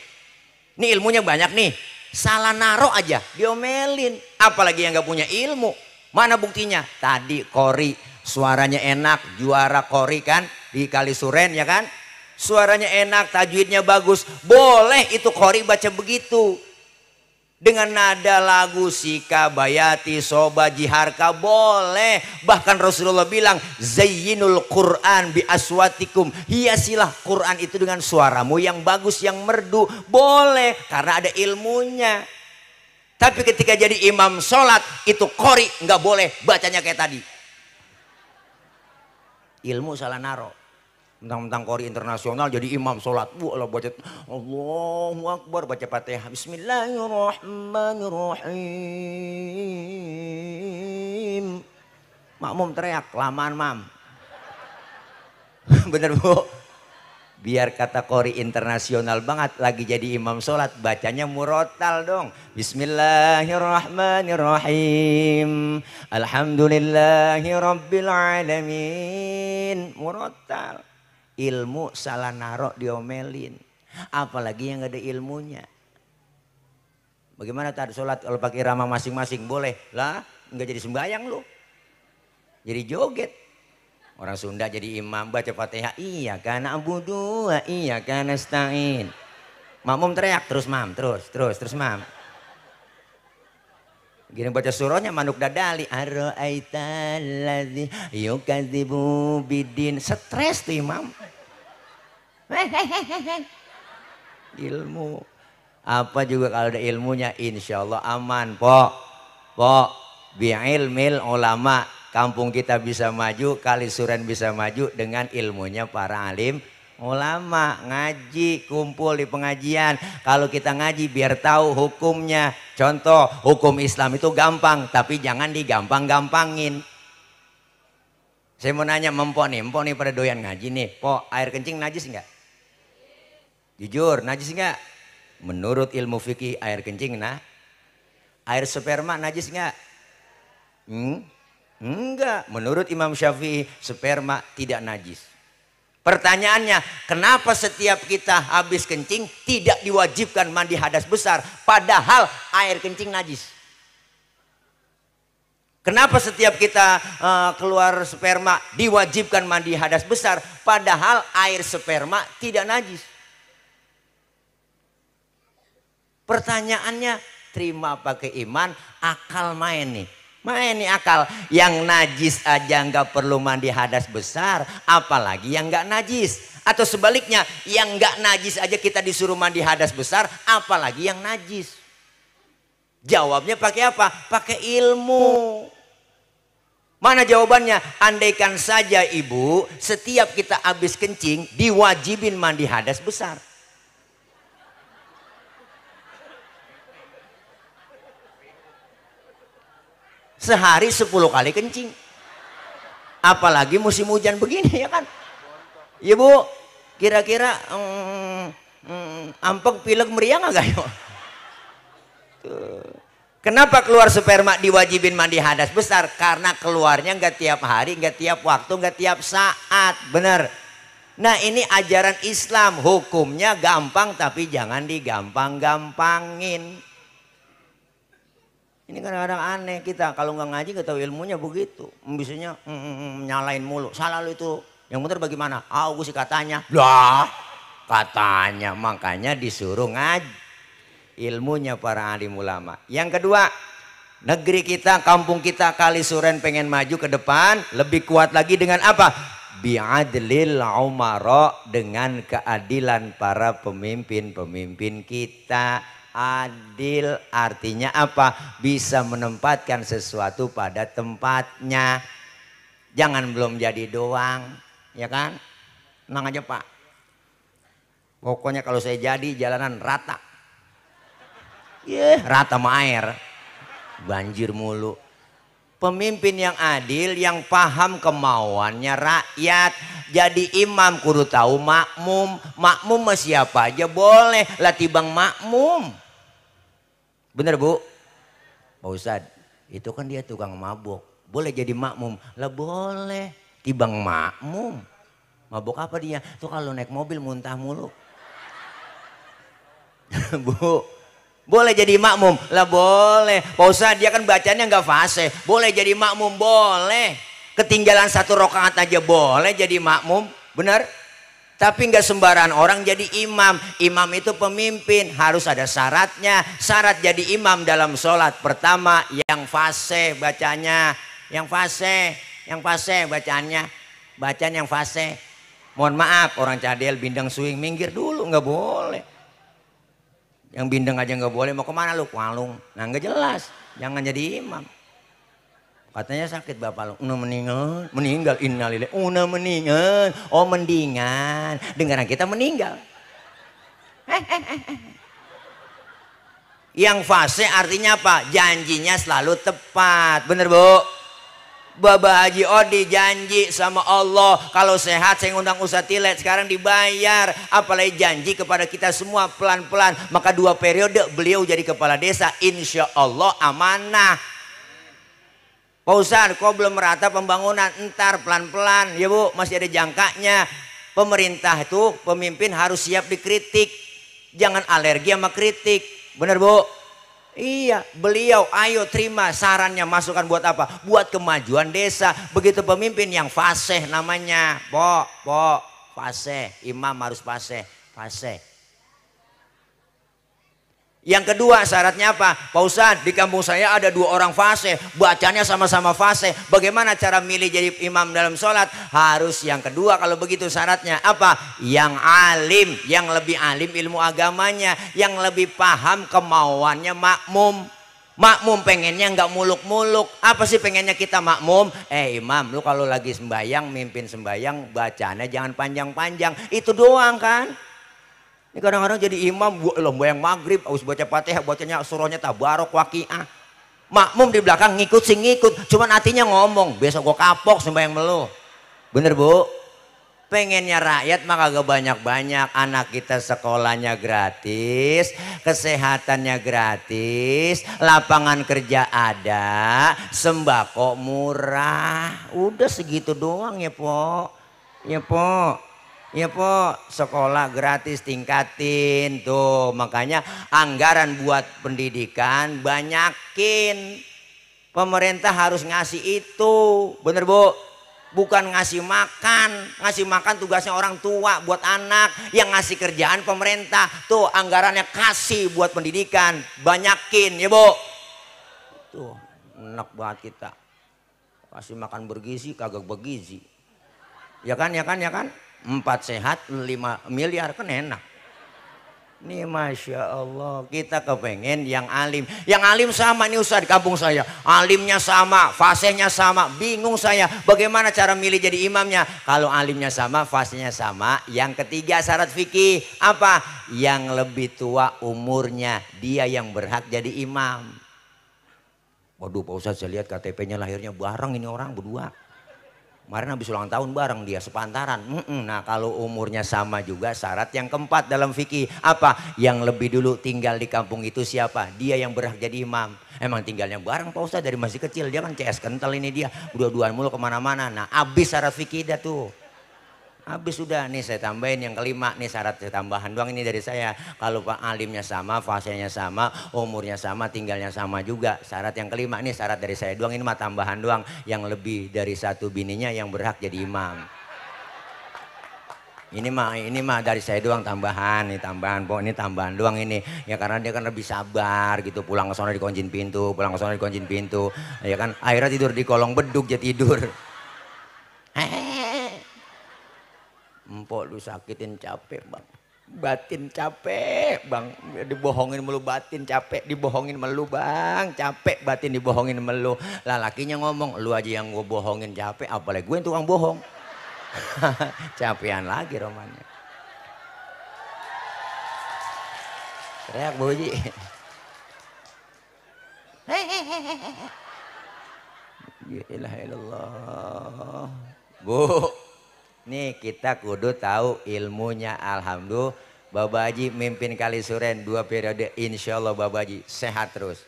Ini ilmunya banyak nih, salah naro aja diomelin, apalagi yang nggak punya ilmu. Mana buktinya? Tadi Kori suaranya enak, juara Kori kan di Kali Suren ya kan, suaranya enak, tajwidnya bagus, boleh itu Kori baca begitu dengan nada lagu Sika Bayati Soba Jiharka, boleh. Bahkan Rasulullah bilang zayyinul Quran bi aswatikum, hiasilah Quran itu dengan suaramu yang bagus, yang merdu, boleh karena ada ilmunya. Tapi ketika jadi imam sholat itu Qori nggak boleh bacanya kayak tadi. ilmu salah naro. Mentang-mentang qori internasional jadi imam sholat. Allah baca Allahu Akbar, baca Fatihah. Bismillahirrahmanirrahim. Makmum teriak, lamaan mam. Bener Bu? Biar kata qori internasional banget, lagi jadi imam sholat, bacanya murotal dong. Bismillahirrahmanirrahim. Alhamdulillahirrabbilalamin. Murotal. Ilmu salah narok diomelin. Apalagi yang gak ada ilmunya. Bagaimana tadi sholat kalau pakai irama masing-masing? Boleh lah, nggak jadi sembahyang lu. Jadi joget. Orang Sunda jadi imam baca Fatihah, iya kana abudu wa iya kana nasta'in. Makmum teriak terus mam, terus mam. Gini baca surahnya manuk dadali, ara'aital ladzi yukadzibu bidin. Stres tuh imam. Ilmu apa juga kalau ada ilmunya insya Allah aman po bi'ilmil ulama. Kampung kita bisa maju, Kalisuran bisa maju dengan ilmunya para alim ulama. Ngaji, kumpul di pengajian. Kalau kita ngaji biar tahu hukumnya. Contoh, hukum Islam itu gampang, tapi jangan digampang-gampangin. Saya mau nanya Mpok nih pada doyan ngaji nih. Po, air kencing najis enggak? Jujur, najis enggak? Menurut ilmu fikih air kencing nah. Air sperma najis enggak? Enggak, menurut Imam Syafi'i sperma tidak najis. Pertanyaannya, kenapa setiap kita habis kencing tidak diwajibkan mandi hadas besar padahal air kencing najis? Kenapa setiap kita keluar sperma diwajibkan mandi hadas besar padahal air sperma tidak najis? Pertanyaannya, terima pakai iman, akal main nih. Main nih akal, yang najis aja nggak perlu mandi hadas besar, apalagi yang nggak najis. Atau sebaliknya, yang nggak najis aja kita disuruh mandi hadas besar, apalagi yang najis. Jawabnya pakai apa? Pakai ilmu. Mana jawabannya? Andaikan saja ibu, setiap kita habis kencing diwajibin mandi hadas besar. Sehari 10 kali kencing. Apalagi musim hujan begini ya kan. Ya Bu, kira-kira ampek pilek meriang agak yo. Kenapa keluar sperma diwajibin mandi hadas besar? Karena keluarnya nggak tiap hari, nggak tiap waktu, nggak tiap saat. Bener. Nah ini ajaran Islam, hukumnya gampang tapi jangan digampang-gampangin. Ini kadang-kadang aneh kita kalau nggak ngaji nggak tahu ilmunya begitu. Biasanya nyalain mulu. Salah lu itu. Yang benar bagaimana? Gue sih katanya. Lah katanya, makanya disuruh ngaji. Ilmunya para alim ulama. Yang kedua, negeri kita, kampung kita Kalisuran pengen maju ke depan, lebih kuat lagi dengan apa? Bi'adlil umara, dengan keadilan para pemimpin-pemimpin kita. Adil artinya apa? Bisa menempatkan sesuatu pada tempatnya. Jangan belum jadi doang, ya kan? Tenang aja Pak. Pokoknya kalau saya jadi jalanan rata. Rata sama air. Banjir mulu. Pemimpin yang adil, yang paham kemauannya rakyat. Jadi imam kudu tahu makmum. Makmum mah siapa aja boleh. Lah tibang makmum. Bener Bu? Pak Ustadz, itu kan dia tukang mabuk. Boleh jadi makmum? Lah boleh. Tibang makmum. Mabuk apa dia? Tuh kalau naik mobil muntah mulu. Bu, boleh jadi makmum? Lah boleh. Pak Ustadz, dia kan bacanya nggak fase. Boleh jadi makmum? Boleh. Ketinggalan 1 rakaat aja boleh jadi makmum. Bener? Tapi nggak sembarangan orang jadi imam. Imam itu pemimpin, harus ada syaratnya. Syarat jadi imam dalam sholat, pertama yang fase bacanya. Yang fase bacanya. Bacaan yang fase. Mohon maaf, orang cadel bindeng swing minggir dulu, nggak boleh. Yang bindeng aja nggak boleh, mau kemana lu? Walung. Nah nggak jelas, jangan jadi imam. Katanya sakit bapak lu. Una meninggal, meninggal innalillahi. Una meninggal. Oh mendingan. Dengaran kita meninggal. Yang fase artinya apa? Janjinya selalu tepat. Bener Bu? Bapak Haji Odi janji sama Allah kalau sehat saya ngundang Ustadz Tilet sekarang dibayar, apalagi janji kepada kita semua pelan-pelan. Maka 2 periode beliau jadi kepala desa, insya Allah amanah. Pak Ustadz kok belum merata pembangunan? Entar pelan-pelan ya Bu, masih ada jangkanya. Pemerintah itu pemimpin harus siap dikritik, jangan alergi sama kritik. Bener Bu? Iya, beliau ayo terima sarannya, masukan buat apa? Buat kemajuan desa. Begitu pemimpin yang fasih namanya. Fasih, imam harus fasih. Yang kedua syaratnya apa? Pak Ustadz, di kampung saya ada 2 orang fasih, bacanya sama-sama fasih. Bagaimana cara milih jadi imam dalam sholat? Harus yang kedua kalau begitu syaratnya apa? Yang alim, yang lebih alim ilmu agamanya, yang lebih paham kemauannya makmum. Makmum pengennya nggak muluk-muluk. Apa sih pengennya kita makmum? Imam, lu kalau lagi sembayang, mimpin sembayang, bacanya jangan panjang-panjang. Itu doang kan? Ini kadang-kadang jadi imam sembahyang maghrib, harus baca Fatihah, bacanya surahnya Tabarok, Waqiah. Makmum di belakang ngikut sing ngikut, cuman hatinya ngomong, besok gua kapok sembahyang melu. Bener Bu? Pengennya rakyat maka gak banyak-banyak, anak kita sekolahnya gratis, kesehatannya gratis, lapangan kerja ada, sembako murah. Udah segitu doang ya Po. Ya Po. Ya Po, sekolah gratis tingkatin tuh, makanya anggaran buat pendidikan banyakin. Pemerintah harus ngasih itu, bener Bu? Bukan ngasih makan. Ngasih makan tugasnya orang tua buat anak, yang ngasih kerjaan pemerintah. Tuh anggarannya kasih buat pendidikan, banyakin ya Bu. Tuh enak banget kita. Kasih makan bergizi kagak bergizi. Ya kan? 4 sehat 5 miliar kan enak. Nih Masya Allah, kita kepengen yang alim. Yang alim sama nih Ustaz di kampung saya. Alimnya sama, fasenya sama. Bingung saya bagaimana cara milih jadi imamnya. Kalau alimnya sama, fasenya sama. Yang ketiga syarat fikih apa? Yang lebih tua umurnya, dia yang berhak jadi imam. Waduh Pak Ustaz, saya lihat KTP-nya lahirnya bareng ini orang berdua. Kemarin habis ulang tahun bareng dia sepantaran. Nah kalau umurnya sama juga syarat yang keempat dalam fikih apa? Yang lebih dulu tinggal di kampung itu siapa? Dia yang berhak jadi imam. Emang tinggalnya bareng Pak Ustadz dari masih kecil, dia kan CS kental ini dia. Dua-duaan mulu kemana-mana. Nah habis syarat fikih dah tuh. Habis sudah nih saya tambahin yang kelima nih syarat tambahan doang ini dari saya. Kalau Pak alimnya sama, fasenya sama, umurnya sama, tinggalnya sama juga. Syarat yang kelima nih syarat dari saya doang, ini mah tambahan doang. Yang lebih dari 1 bininya yang berhak jadi imam. Ini mah dari saya doang tambahan, nih tambahan Pok, ini tambahan doang ini. Ya karena dia kan lebih sabar gitu, pulang ke sana dikuncin pintu, ya kan akhirnya tidur di kolong beduk dia tidur. Empok lu sakitin capek Bang, batin capek Bang, dibohongin melu batin capek, dibohongin melu Bang, capek batin dibohongin melu. Lah lakinya ngomong, lu aja yang gue bohongin capek, apalagi gue yang tukang bohong. Capean lagi romannya. Teriak Bu Haji. Ya ilah ilallah. Bu, nih kita kudu tahu ilmunya. Alhamdulillah Bapak Haji mimpin Kalisuren 2 periode, insya Allah Bapak Haji sehat terus,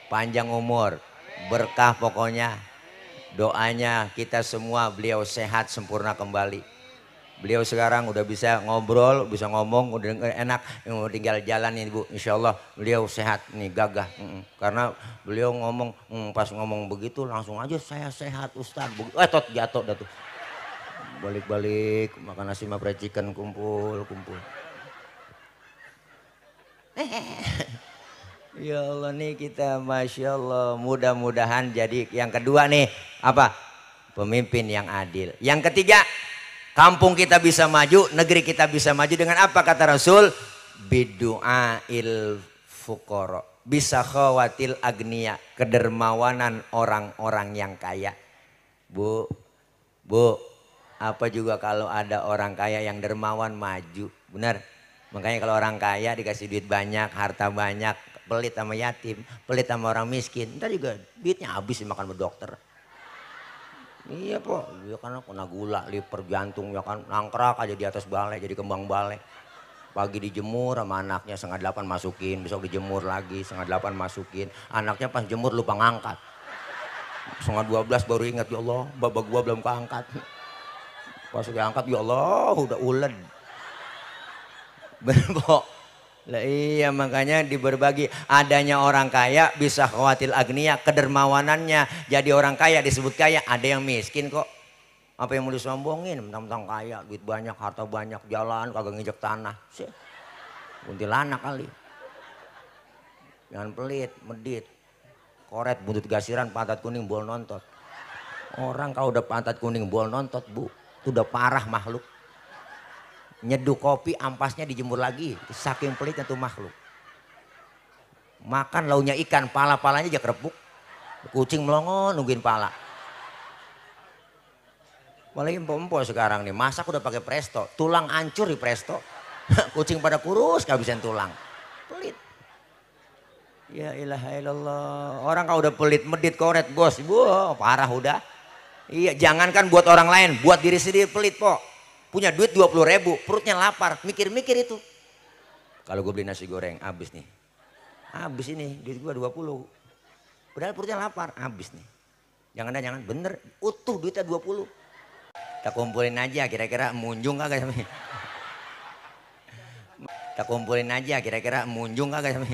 panjang umur, berkah pokoknya. Doanya kita semua beliau sehat sempurna kembali. Beliau sekarang udah bisa ngobrol, bisa ngomong, udah enak, tinggal jalan nih Bu. Insya Allah beliau sehat nih, gagah. Karena beliau ngomong, pas ngomong begitu langsung aja saya sehat Ustaz. Tot jatuh dah tuh. Balik-balik makan nasi sama fried chicken, kumpul. Ya Allah nih kita Masya Allah, mudah-mudahan jadi yang kedua nih apa? Pemimpin yang adil. Yang ketiga, kampung kita bisa maju, negeri kita bisa maju dengan apa kata Rasul? Bidu'ail fuqara. Bisa khawatil agniya, kedermawanan orang-orang yang kaya. Bu, apa juga kalau ada orang kaya yang dermawan maju, benar. Makanya kalau orang kaya dikasih duit banyak, harta banyak, pelit sama yatim, pelit sama orang miskin, ntar juga duitnya habis dimakan sama dokter. Iya po, dia kan kena gula, liver, jantung, ya kan nangkrak aja di atas balai, jadi kembang balai. Pagi dijemur sama anaknya 7:30 masukin, besok dijemur lagi 7:30 masukin. Anaknya pas jemur lupa ngangkat. 11:30 baru ingat, ya Allah babak gua belum keangkat. Pas diangkat ya Allah udah uled. Bener po. Lah iya makanya berbagi. Adanya orang kaya bisa khawatil agniya, kedermawanannya. Jadi orang kaya disebut kaya, ada yang miskin kok. Apa yang mau disombongin, mentang-mentang kaya, duit banyak, harta banyak, jalan kagak nginjek tanah. Kuntilanak kali. Jangan pelit, medit, koret, buntut gasiran, pantat kuning, bol nontot. Orang kalau udah pantat kuning, bol nontot bu, itu udah parah makhluk. Nyeduh kopi, ampasnya dijemur lagi, saking pelitnya tuh makhluk. Makan launya ikan, pala-palanya aja kerepuk. Kucing melongo nungguin pala. Apalagi empok-empok sekarang nih, masak udah pakai presto, tulang hancur di presto. Kucing pada kurus kehabisan tulang. Pelit. Ya ilaha illallah. Orang kalau udah pelit medit koret bos, parah udah. Iya, jangankan buat orang lain, buat diri sendiri pelit po. Punya duit 20.000, perutnya lapar, mikir-mikir itu. Kalau gue beli nasi goreng, habis nih. Habis ini, duit gue 20. Padahal perutnya lapar, habis nih. Jangan bener, utuh duitnya 20. Kita kumpulin aja kira-kira munjung kagak sama. Kita kumpulin aja kira-kira munjung kagak sama.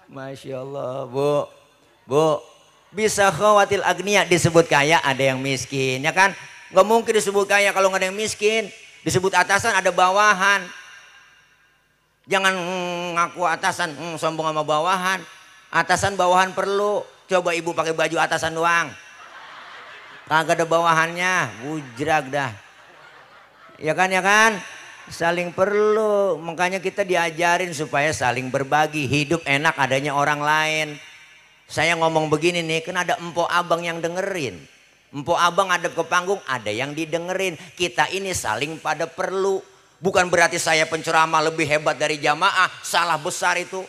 Masya Allah bu, bisa khawatil agniya disebut kaya, ada yang miskin ya kan. Gak mungkin disebut kaya kalau gak ada yang miskin. Disebut atasan ada bawahan. Jangan ngaku atasan sombong sama bawahan. Atasan bawahan perlu. Coba ibu pakai baju atasan doang, kagak ada bawahannya, bujrag dah. Ya kan, saling perlu. Makanya kita diajarin supaya saling berbagi. Hidup enak adanya orang lain. Saya ngomong begini nih, kan ada empok abang yang dengerin. Empok abang ada ke panggung, ada yang didengerin. Kita ini saling pada perlu. Bukan berarti saya penceramah lebih hebat dari jamaah, salah besar itu.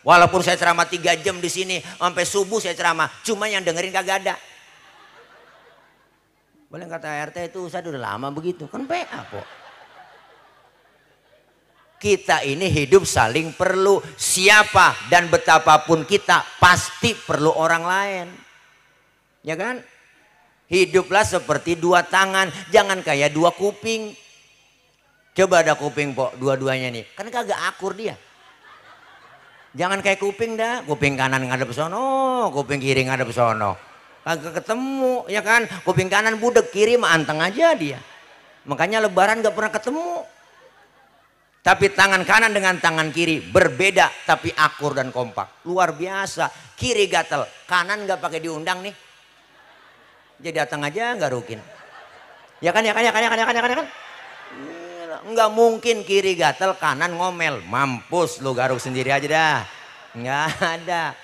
Walaupun saya ceramah 3 jam di sini, sampai subuh saya ceramah, cuma yang dengerin kagak ada. Boleh kata RT itu Ustaz udah lama begitu, kan PA kok. Kita ini hidup saling perlu. Siapa dan betapapun kita pasti perlu orang lain. Ya kan? Hiduplah seperti 2 tangan, jangan kayak 2 kuping. Coba ada kuping pok, dua-duanya nih, kan kagak akur dia. Jangan kayak kuping dah, kuping kanan ngadep sono, kuping kiri ngadep sono. Kagak ketemu, ya kan? Kuping kanan budek, kiri mah anteng aja dia. Makanya lebaran gak pernah ketemu. Tapi tangan kanan dengan tangan kiri berbeda, tapi akur dan kompak. Luar biasa. Kiri gatel, kanan gak pakai diundang nih. Jadi datang aja gak rukin. Ya kan. Nggak mungkin kiri gatel kanan ngomel, mampus lu garuk sendiri aja dah. Nggak ada.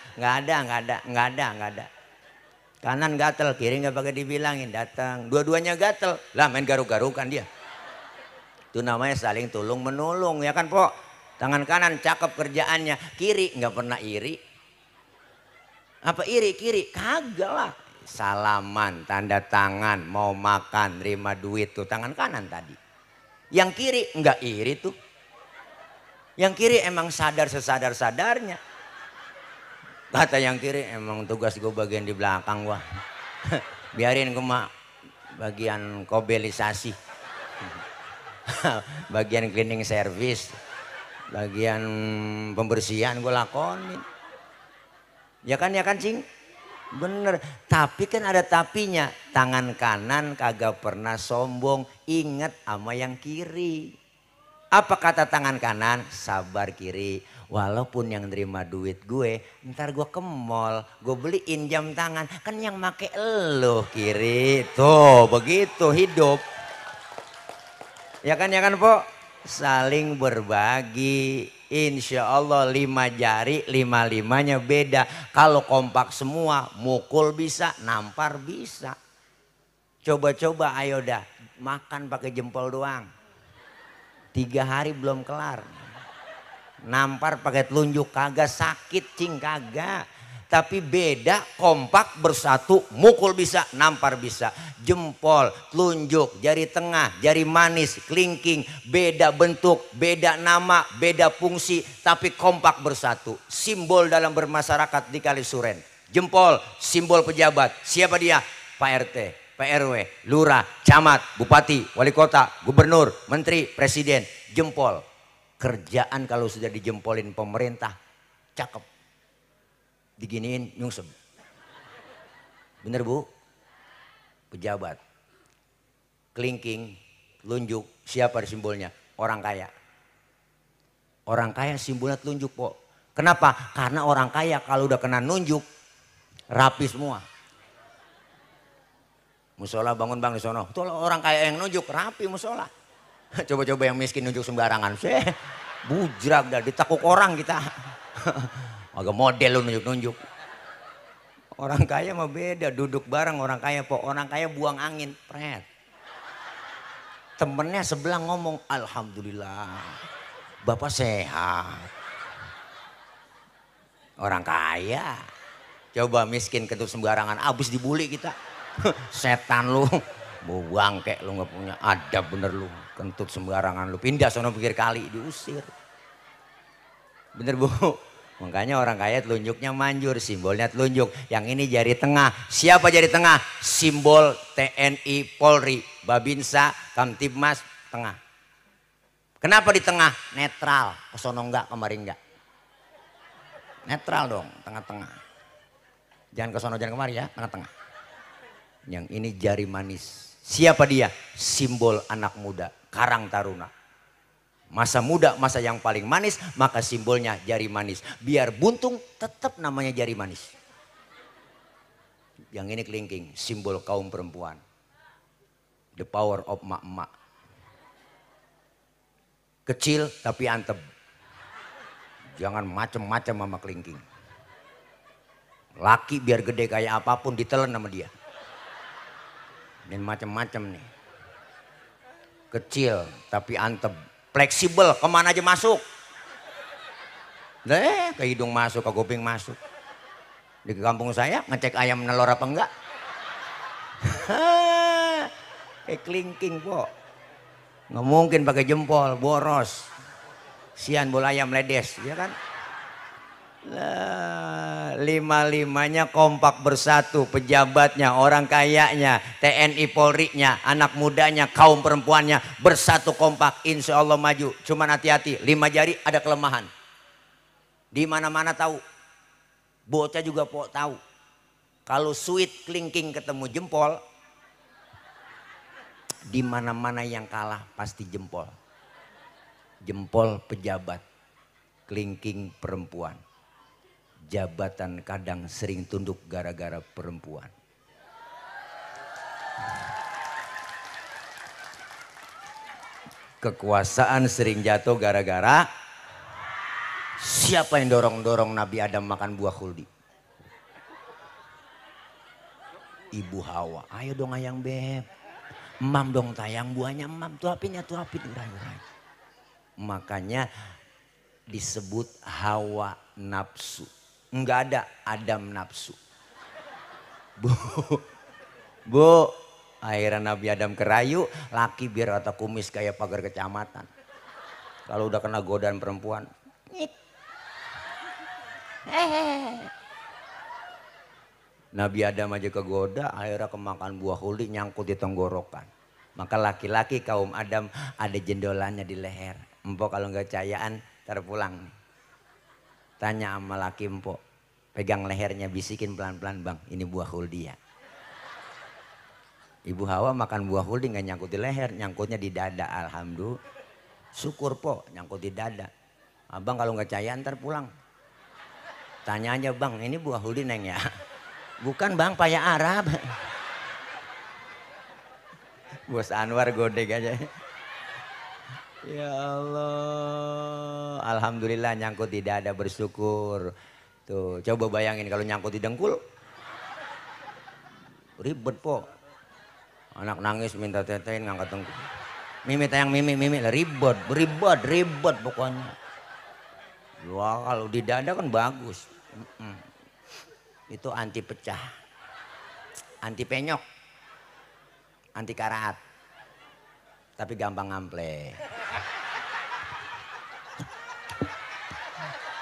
Kanan gatel, kiri nggak pakai dibilangin, datang. Dua-duanya gatel, lah main garuk-garukan dia. Itu namanya saling tulung menolong, ya kan pok. Tangan kanan cakep kerjaannya, kiri nggak pernah iri. Apa iri kiri? Kagak lah. Salaman, tanda tangan, mau makan, terima duit tuh tangan kanan tadi. Yang kiri enggak iri tuh. Yang kiri emang sadar sesadar-sadarnya. Kata yang kiri emang tugas gue bagian di belakang gua. Biarin gue mah bagian kobelisasi. Bagian cleaning service. Bagian pembersihan gue lakonin. Ya kan cing? Bener, tapi kan ada tapinya. Tangan kanan kagak pernah sombong, inget sama yang kiri. Apa kata tangan kanan? Sabar kiri, walaupun yang nerima duit gue, ntar gue ke mall, gue beliin jam tangan. Kan yang make elo kiri. Tuh begitu hidup. Ya kan po? Saling berbagi. Insya Allah 5 jari 5-5-nya beda. Kalau kompak semua mukul bisa, nampar bisa. Coba-coba ayo dah makan pakai jempol doang. 3 hari belum kelar. Nampar pakai telunjuk kagak sakit cing kagak. Tapi beda kompak bersatu mukul bisa nampar bisa. Jempol, telunjuk, jari tengah, jari manis, kelingking. Beda bentuk, beda nama, beda fungsi. Tapi kompak bersatu. Simbol dalam bermasyarakat di Kalisuren. Jempol, simbol pejabat. Siapa dia? Pak RT, Pak RW, lurah, camat, bupati, wali kota, gubernur, menteri, presiden. Jempol. Kerjaan kalau sudah dijempolin pemerintah cakep. Diginiin nyungsep. Bener Bu? Pejabat. Kelingking, telunjuk, siapa simbolnya? Orang kaya. Orang kaya simbolnya telunjuk po. Kenapa? Karena orang kaya kalau udah kena nunjuk rapi semua. Musola bangun bang di sono. Tuh orang kaya yang nunjuk rapi musola. Coba-coba yang miskin nunjuk sembarangan. Bujrak dah ditakuk orang kita. Agak model lu nunjuk-nunjuk. Orang kaya mah beda, duduk bareng orang kaya po. Orang kaya buang angin, pret. Temennya sebelah ngomong, alhamdulillah, bapak sehat. Orang kaya. Coba miskin kentut sembarangan, abis dibully kita. Setan lu, buang kayak lu nggak punya adab bener lu. Kentut sembarangan lu, pindah sono pikir kali, diusir. Bener Bu? Makanya orang kaya telunjuknya manjur, simbolnya telunjuk. Yang ini jari tengah. Siapa jari tengah? Simbol TNI Polri, Babinsa, Kamtibmas, tengah. Kenapa di tengah? Netral. Kesono enggak, kemari enggak. Netral dong, tengah-tengah. Jangan kesono, jangan kemari ya, tengah-tengah. Yang ini jari manis. Siapa dia? Simbol anak muda, Karang Taruna. Masa muda, masa yang paling manis, maka simbolnya jari manis. Biar buntung tetap namanya jari manis. Yang ini kelingking, simbol kaum perempuan. The power of mak-mak. Kecil tapi antep. Jangan macem-macem sama kelingking. Laki biar gede kayak apapun ditelan sama dia. Dan macem-macem nih. Kecil tapi antep. Fleksibel, kemana aja masuk. Ke hidung masuk, ke kuping masuk. Di kampung saya ngecek ayam nelor apa enggak. Kelingking po. Nggak mungkin pakai jempol, boros. Sian bola ayam ledes, ya kan? Lima-limanya kompak bersatu, pejabatnya, orang kayanya, TNI Polri-nya, anak mudanya, kaum perempuannya bersatu kompak, insya Allah maju. Cuman hati-hati, 5 jari ada kelemahan. Di mana-mana tahu, bocah juga tahu. Kalau sweet kelingking ketemu jempol, di mana-mana yang kalah pasti jempol. Jempol pejabat, kelingking perempuan. Jabatan kadang sering tunduk gara-gara perempuan. Kekuasaan sering jatuh gara-gara siapa yang dorong-dorong Nabi Adam makan buah khuldi? Ibu Hawa. Ayo dong ayang beb. Emam dong tayang buahnya emam. Tuapin urai-urai. Makanya disebut Hawa nafsu. Enggak ada Adam nafsu. Bu, akhirnya Nabi Adam kerayu, laki biar rata kumis kayak pagar kecamatan. Kalau udah kena godaan perempuan, Nabi Adam aja kegoda, akhirnya kemakan buah khuldi nyangkut di tenggorokan. Maka laki-laki kaum Adam ada jendolannya di leher. Empok kalau nggak cayaan terpulang nih. Tanya sama laki empok, pegang lehernya, bisikin pelan-pelan, bang ini buah khuldi ya. Ibu Hawa makan buah khuldi nggak nyangkut di leher, nyangkutnya di dada. Alhamdulillah, syukur po nyangkut di dada. Abang kalau nggak cayaan ntar pulang. Tanya aja bang, ini buah khuldi neng ya? Bukan bang, paya Arab. Bos Anwar godek aja. Ya Allah. Alhamdulillah nyangkut di dada, bersyukur. Tuh, coba bayangin kalau nyangkut di dengkul. Ribet po. Anak nangis minta tetein ngangkat dengkul. Mimi tayang mimi lah, ribet pokoknya. Wah, kalau di dada kan bagus. Itu anti pecah, anti penyok, anti karat. Tapi gampang ngample.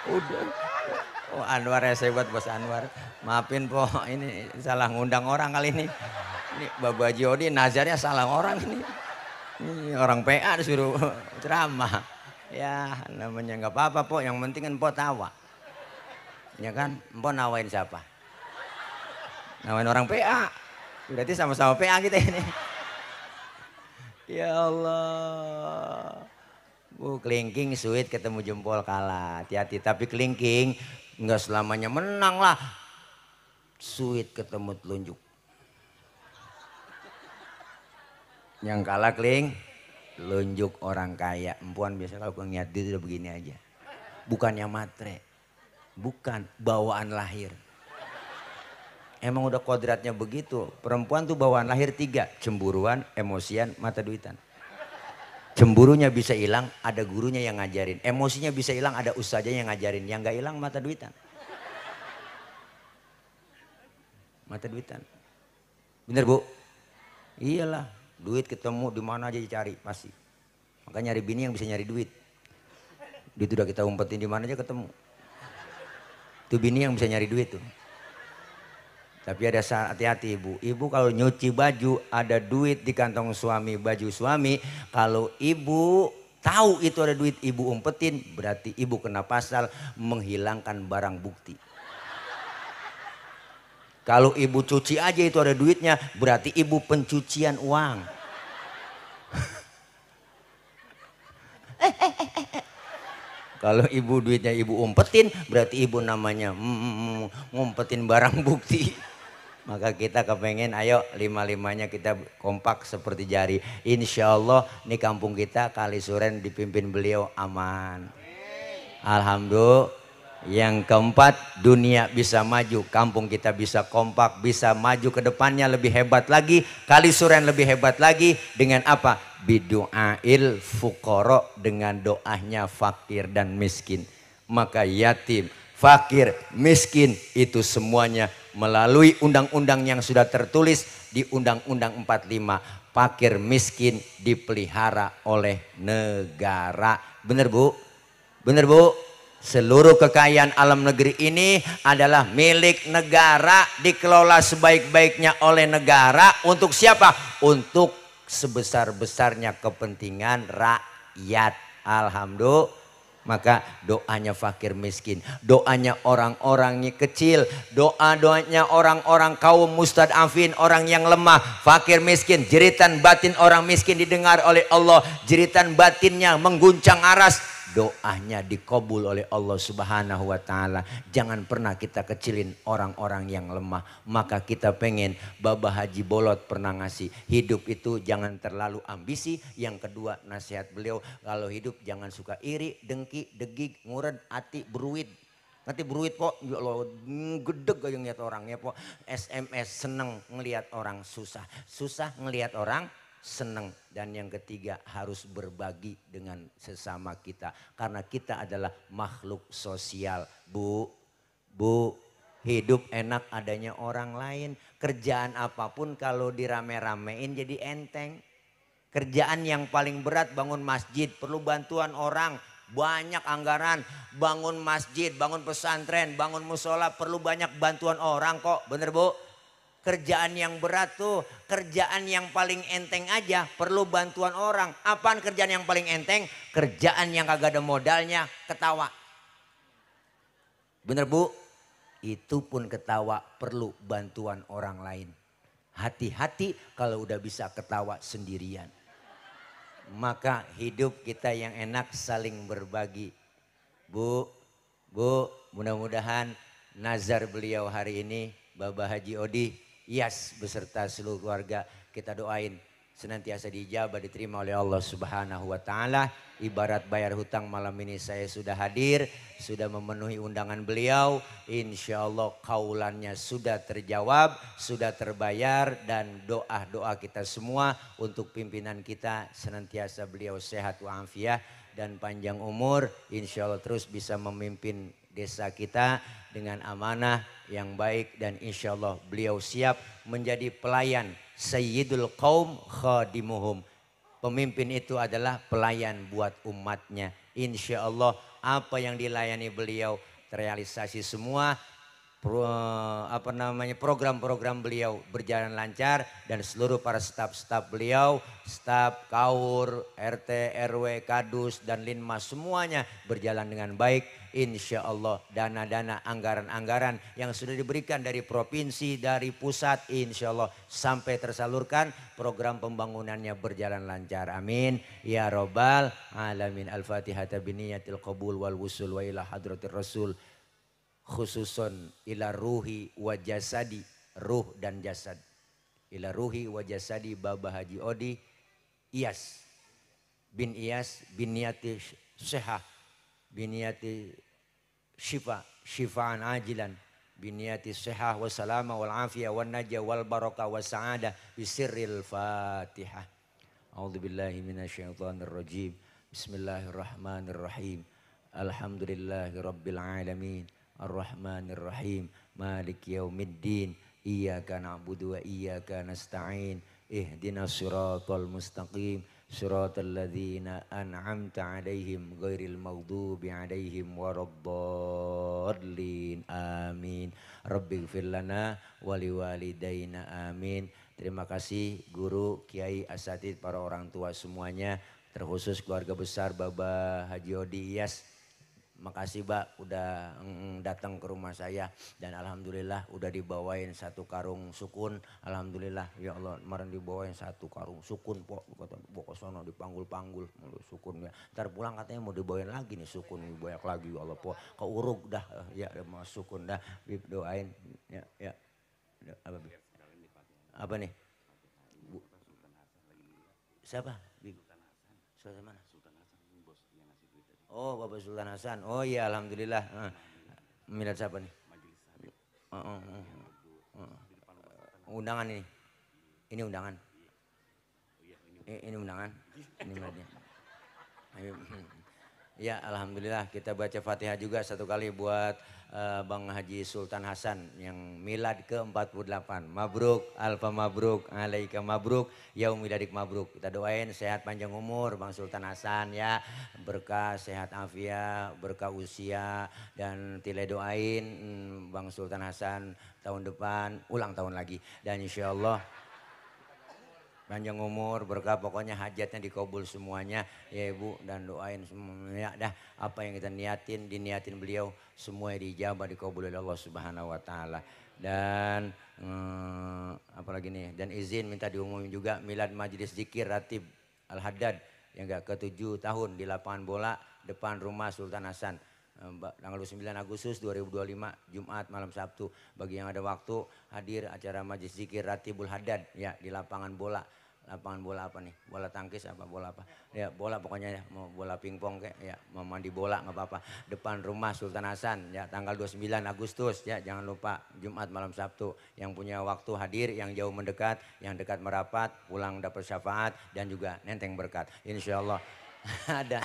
Udah. Oh, Anwar ya, hebat bos Anwar. Maafin po, ini salah ngundang orang kali ini. Ini Bapak Haji Odi nazarnya salah orang ini. Ini orang PA disuruh ceramah. Ya namanya nggak apa-apa po, yang penting kan po tawa. Ya kan, po nawain siapa? Nawain orang PA. Berarti sama-sama PA kita ini. Ya Allah. Bu, kelingking sweet ketemu jempol kalah. Hati-hati, tapi kelingking nggak selamanya menang lah. Sweet ketemu telunjuk. Yang kalah keling, telunjuk orang kaya. Empuan biasa kalau ngeliat dia udah begini aja. Bukannya matre, bukan bawaan lahir. Emang udah kodratnya begitu. Perempuan tuh bawaan lahir 3. Cemburuan, emosian, mata duitan. Cemburunya bisa hilang, ada gurunya yang ngajarin. Emosinya bisa hilang, ada ustaznya yang ngajarin. Yang gak hilang mata duitan. Mata duitan. Bener bu? Iyalah. Duit ketemu di mana aja dicari pasti. Makanya nyari bini yang bisa nyari duit. Duit udah kita umpetin di mana aja ketemu. Itu bini yang bisa nyari duit tuh. Tapi ada hati-hati ibu. Ibu kalau nyuci baju ada duit di kantong suami, baju suami. Kalau ibu tahu itu ada duit, ibu umpetin, berarti ibu kena pasal menghilangkan barang bukti. Kalau ibu cuci aja itu ada duitnya, berarti ibu pencucian uang. Kalau ibu duitnya ibu umpetin, berarti ibu namanya ngumpetin barang bukti. Maka kita kepengen ayo 5-5-nya kita kompak seperti jari. Insya Allah nih kampung kita Kalisuren dipimpin beliau aman. Alhamdulillah. Yang keempat, dunia bisa maju, kampung kita bisa kompak, bisa maju ke depannya lebih hebat lagi, Kalisuren lebih hebat lagi dengan apa? Bidu'ail fuqara, dengan doanya fakir dan miskin. Maka yatim, fakir, miskin itu semuanya melalui undang-undang yang sudah tertulis di Undang-Undang 45. Fakir miskin dipelihara oleh negara. Bener bu? Bener bu? Seluruh kekayaan alam negeri ini adalah milik negara, dikelola sebaik-baiknya oleh negara. Untuk siapa? Untuk sebesar-besarnya kepentingan rakyat. Alhamdulillah. Maka doanya fakir miskin, doanya orang-orangnya kecil, doanya orang-orang kaum mustadafin, orang yang lemah, fakir miskin, jeritan batin orang miskin didengar oleh Allah, jeritan batinnya mengguncang aras. Doanya dikabul oleh Allah Subhanahu wa ta'ala. Jangan pernah kita kecilin orang-orang yang lemah. Maka kita pengen, Bapak Haji Bolot pernah ngasih, hidup itu jangan terlalu ambisi. Yang kedua nasihat beliau, kalau hidup jangan suka iri, dengki, degig, ngured, hati, beruit. Nanti beruit po, ya Allah, gedeg aja ngeliat orangnya po. SMS seneng ngeliat orang susah, susah ngeliat orang seneng. Dan yang ketiga harus berbagi dengan sesama kita, karena kita adalah makhluk sosial. Bu, hidup enak adanya orang lain. Kerjaan apapun kalau dirame-ramein jadi enteng. Kerjaan yang paling berat bangun masjid, perlu bantuan orang, banyak anggaran. Bangun masjid, bangun pesantren, bangun musola, perlu banyak bantuan orang kok. Bener bu? Kerjaan yang berat tuh, kerjaan yang paling enteng aja perlu bantuan orang. Apaan kerjaan yang paling enteng? Kerjaan yang kagak ada modalnya, ketawa. Bener bu? Itu pun ketawa perlu bantuan orang lain. Hati-hati kalau udah bisa ketawa sendirian. Maka hidup kita yang enak saling berbagi. Bu, mudah-mudahan nazar beliau hari ini, Bapak Haji Odi Iyas beserta seluruh keluarga, kita doain senantiasa dijabah, diterima oleh Allah Subhanahu wa taala. Ibarat bayar hutang, malam ini saya sudah hadir, sudah memenuhi undangan beliau. Insya Allah kaulannya sudah terjawab, sudah terbayar, dan doa-doa kita semua untuk pimpinan kita senantiasa beliau sehat walafiat dan panjang umur. Insya Allah terus bisa memimpin desa kita dengan amanah yang baik, dan insya Allah beliau siap menjadi pelayan Sayyidul Qaum Khadimuhum. Pemimpin itu adalah pelayan buat umatnya. Insya Allah apa yang dilayani beliau terrealisasi semua. Program-program beliau berjalan lancar, dan seluruh para staf-staf beliau, staf Kaur, RT, RW, Kadus dan Linmas semuanya berjalan dengan baik. Insya Allah dana-dana, anggaran-anggaran yang sudah diberikan dari provinsi, dari pusat, insya Allah sampai tersalurkan, program pembangunannya berjalan lancar. Amin ya robbal alamin. Al-Fatihah biniyatil qabul wal wusul wa ila hadratir rasul, khususon ila ruhi wa jasadi, ruh dan jasad, ila ruhi wa jasadi Baba Haji Odi Iyas bin Iyas bin niyati seha, bin niyati syifa, syifaan ajilan, bin niyati seha wa salama wal afiyah wal najah wal barakah wa sa'adah bisirril Fatihah. A'udzubillahi minasyaitonir rajim. Bismillahirrahmanirrahim. Alhamdulillahi rabbil alamin. Ar-Rahmanir-Rahim, Maliki Yaumiddin, Iyyaka na'budu wa iyyaka nasta'in, Ihdinas siratal mustaqim, siratal ladzina an'amta 'alaihim ghairil maghdubi 'alaihim waraddallin. Amin. Rabbighfir lana wa liwalidayna. Amin. Terima kasih guru, kiai, asatidz, para orang tua semuanya, terkhusus keluarga besar Baba Haji Odi Iyas. Makasih Mbak udah datang ke rumah saya, dan alhamdulillah udah dibawain satu karung sukun. Alhamdulillah ya Allah, kemarin dibawain satu karung sukun po, kata bawa sono dipanggul-panggul sukun ya. Ntar pulang katanya mau dibawain lagi nih sukun, banyak lagi ya Allah po. Keuruk dah ya, mau sukun dah. Bib doain ya ya. Apa Bib? Apa nih? Bu. Siapa? Bib. Sultan mana? Oh Bapak Sultan Hasan. Oh iya alhamdulillah. Minat siapa nih? Undangan ini. Ini undangan. Ini undangan. Ini miladnya. Ya alhamdulillah, kita baca Fatihah juga satu kali buat Bang Haji Sultan Hasan yang milad ke-48. Mabruk, alfa mabruk, alaika mabruk, yaumiladik mabruk. Kita doain sehat panjang umur Bang Sultan Hasan ya. Berkah sehat afiat, berkah usia, dan tile doain Bang Sultan Hasan tahun depan ulang tahun lagi, dan insya Allah panjang umur, berkah, pokoknya hajatnya dikabul semuanya ya Ibu, dan doain semuanya dah apa yang kita niatin, diniatin beliau semua dijabah, dikabul oleh Allah Subhanahu wa taala. Dan apalagi nih, dan izin minta diumumin juga milad Majelis Zikir Ratib Al-Haddad yang gak ke-7 tahun di lapangan bola depan rumah Sultan Hasan. Tanggal 9 Agustus 2025 Jumat malam Sabtu. Bagi yang ada waktu hadir acara Majelis Zikir Ratibul Haddad ya di lapangan bola. Lapangan bola apa nih? Bola tangkis apa bola apa? Ya bola pokoknya ya, mau bola pingpong kayak ya, mau mandi bola nggak apa-apa. Depan rumah Sultan Hasan ya tanggal 29 Agustus ya, jangan lupa Jumat malam Sabtu. Yang punya waktu hadir, yang jauh mendekat, yang dekat merapat, pulang dapat syafaat dan juga nenteng berkat. Insya Allah ada.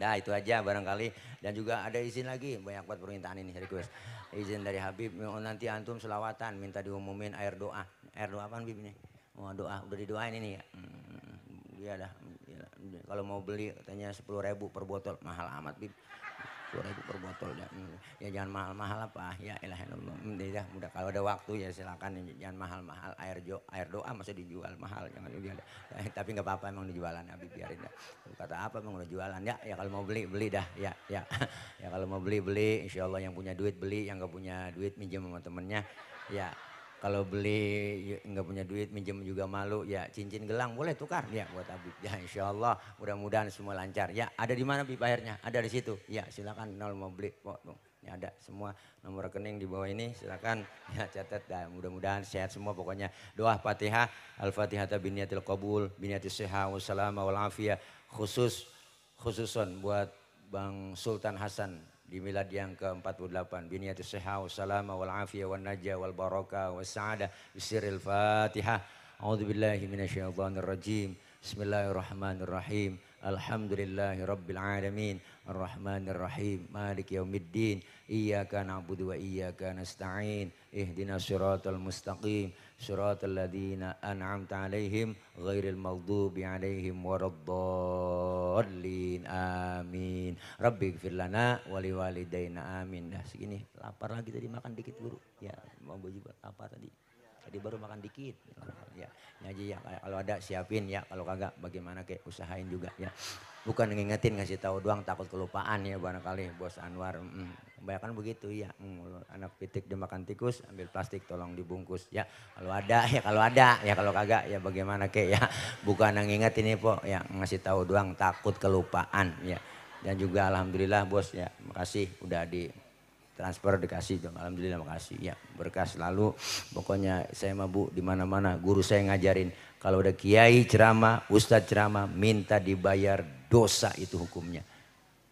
Nah itu aja barangkali, dan juga ada izin lagi, banyak banget permintaan ini request. Izin dari Habib, nanti antum selawatan minta diumumin air doa. Air doa apa Habib ini? Oh doa, udah didoain ini ya. Iya dah. Kalau mau beli katanya 10.000 per botol, mahal amat Bib. 10.000 per botol dah. Ya jangan mahal-mahal apa, ya ilah Allah. Udah kalau ada waktu ya silakan, jangan mahal-mahal. Air doa masa dijual mahal, jangan juga. Tapi nggak apa-apa, emang dijualan Habib, biarin dah. Kata apa emang udah jualan ya? Ya kalau mau beli dah, ya ya. Ya kalau mau beli, insya Allah yang punya duit beli, yang nggak punya duit minjem sama temennya. Ya kalau beli nggak punya duit minjem juga malu ya, cincin gelang boleh tukar ya buat Habib ya. Insya Allah mudah-mudahan semua lancar ya. Ada di mana Bib airnya? Ada di situ ya, silakan kalau mau beli. Ini ada semua nomor rekening di bawah ini, silakan ya catat. Dah, mudah-mudahan sehat semua pokoknya. Doa Fatihah, Al-Fatihah biniyatil qabul, biniyatis sihah wassalama wal afiyah, khususon buat Bang Sultan Hasan di milad yang ke-48, biniyatis sihah wassalama wal afiyah wan najah wal barakah was sa'adah bisirril Fatihah. A'udzubillahi minasyaitonir rajim. Bismillahirrahmanirrahim. Alhamdulillahi rabbil alamin. Ar-Rahmanir Rahim. Maliki yaumiddin. Iyyaka na'budu wa iyyaka nasta'in. Ihdinas siratal mustaqim. Siratal ladzina an'amta 'alaihim ghairil maghdubi 'alaihim waraddallin. Amin. Rabbighfir lana wa liwalidayna. Amin. Dah segini. Lapar lagi tadi, makan dikit Guru. Ya, mau baju lapar tadi. Tadi baru makan dikit ya, ngaji ya, kalau ada siapin ya, kalau kagak bagaimana kayak usahain juga ya, bukan ngingetin ngasih tahu doang, takut kelupaan ya barangkali Bos Anwar. Kebanyakan begitu ya, anak pitik dimakan tikus, ambil plastik tolong dibungkus ya, kalau ada ya, kalau ada ya, kalau kagak ya bagaimana kayak ya, bukan ngingetin ini po ya, ngasih tahu doang takut kelupaan ya. Dan juga alhamdulillah Bos ya, makasih udah di transfer dikasih dong, alhamdulillah makasih ya, berkah selalu. Pokoknya saya mah Bu di mana-mana guru saya ngajarin kalau udah kiai ceramah, ustadz ceramah minta dibayar dosa, itu hukumnya.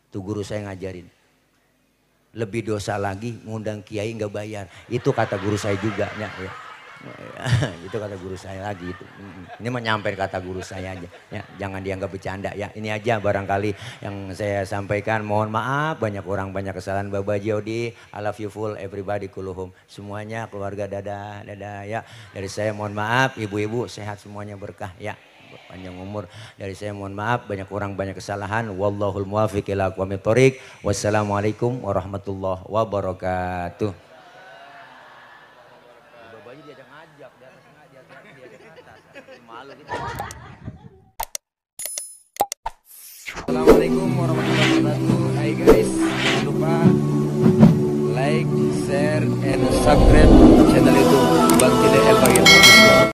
Itu guru saya ngajarin. Lebih dosa lagi ngundang kiai nggak bayar, itu kata guru saya juga ya. Itu kata guru saya lagi itu. Ini menyampaikan kata guru saya aja ya, jangan dianggap bercanda ya. Ini aja barangkali yang saya sampaikan, mohon maaf banyak orang, banyak kesalahan. Baba Jody, I love you full everybody kulluhum, semuanya keluarga dadah ya. Dari saya mohon maaf, ibu-ibu sehat semuanya, berkah ya, panjang umur. Dari saya mohon maaf banyak orang, banyak kesalahan. Wallahul muwaffiq ila aqwamit thoriq. Wassalamualaikum warahmatullahi wabarakatuh. Assalamualaikum warahmatullahi wabarakatuh. Hai guys, jangan lupa like, share, and subscribe channel YouTube Bang Tile El Bahir.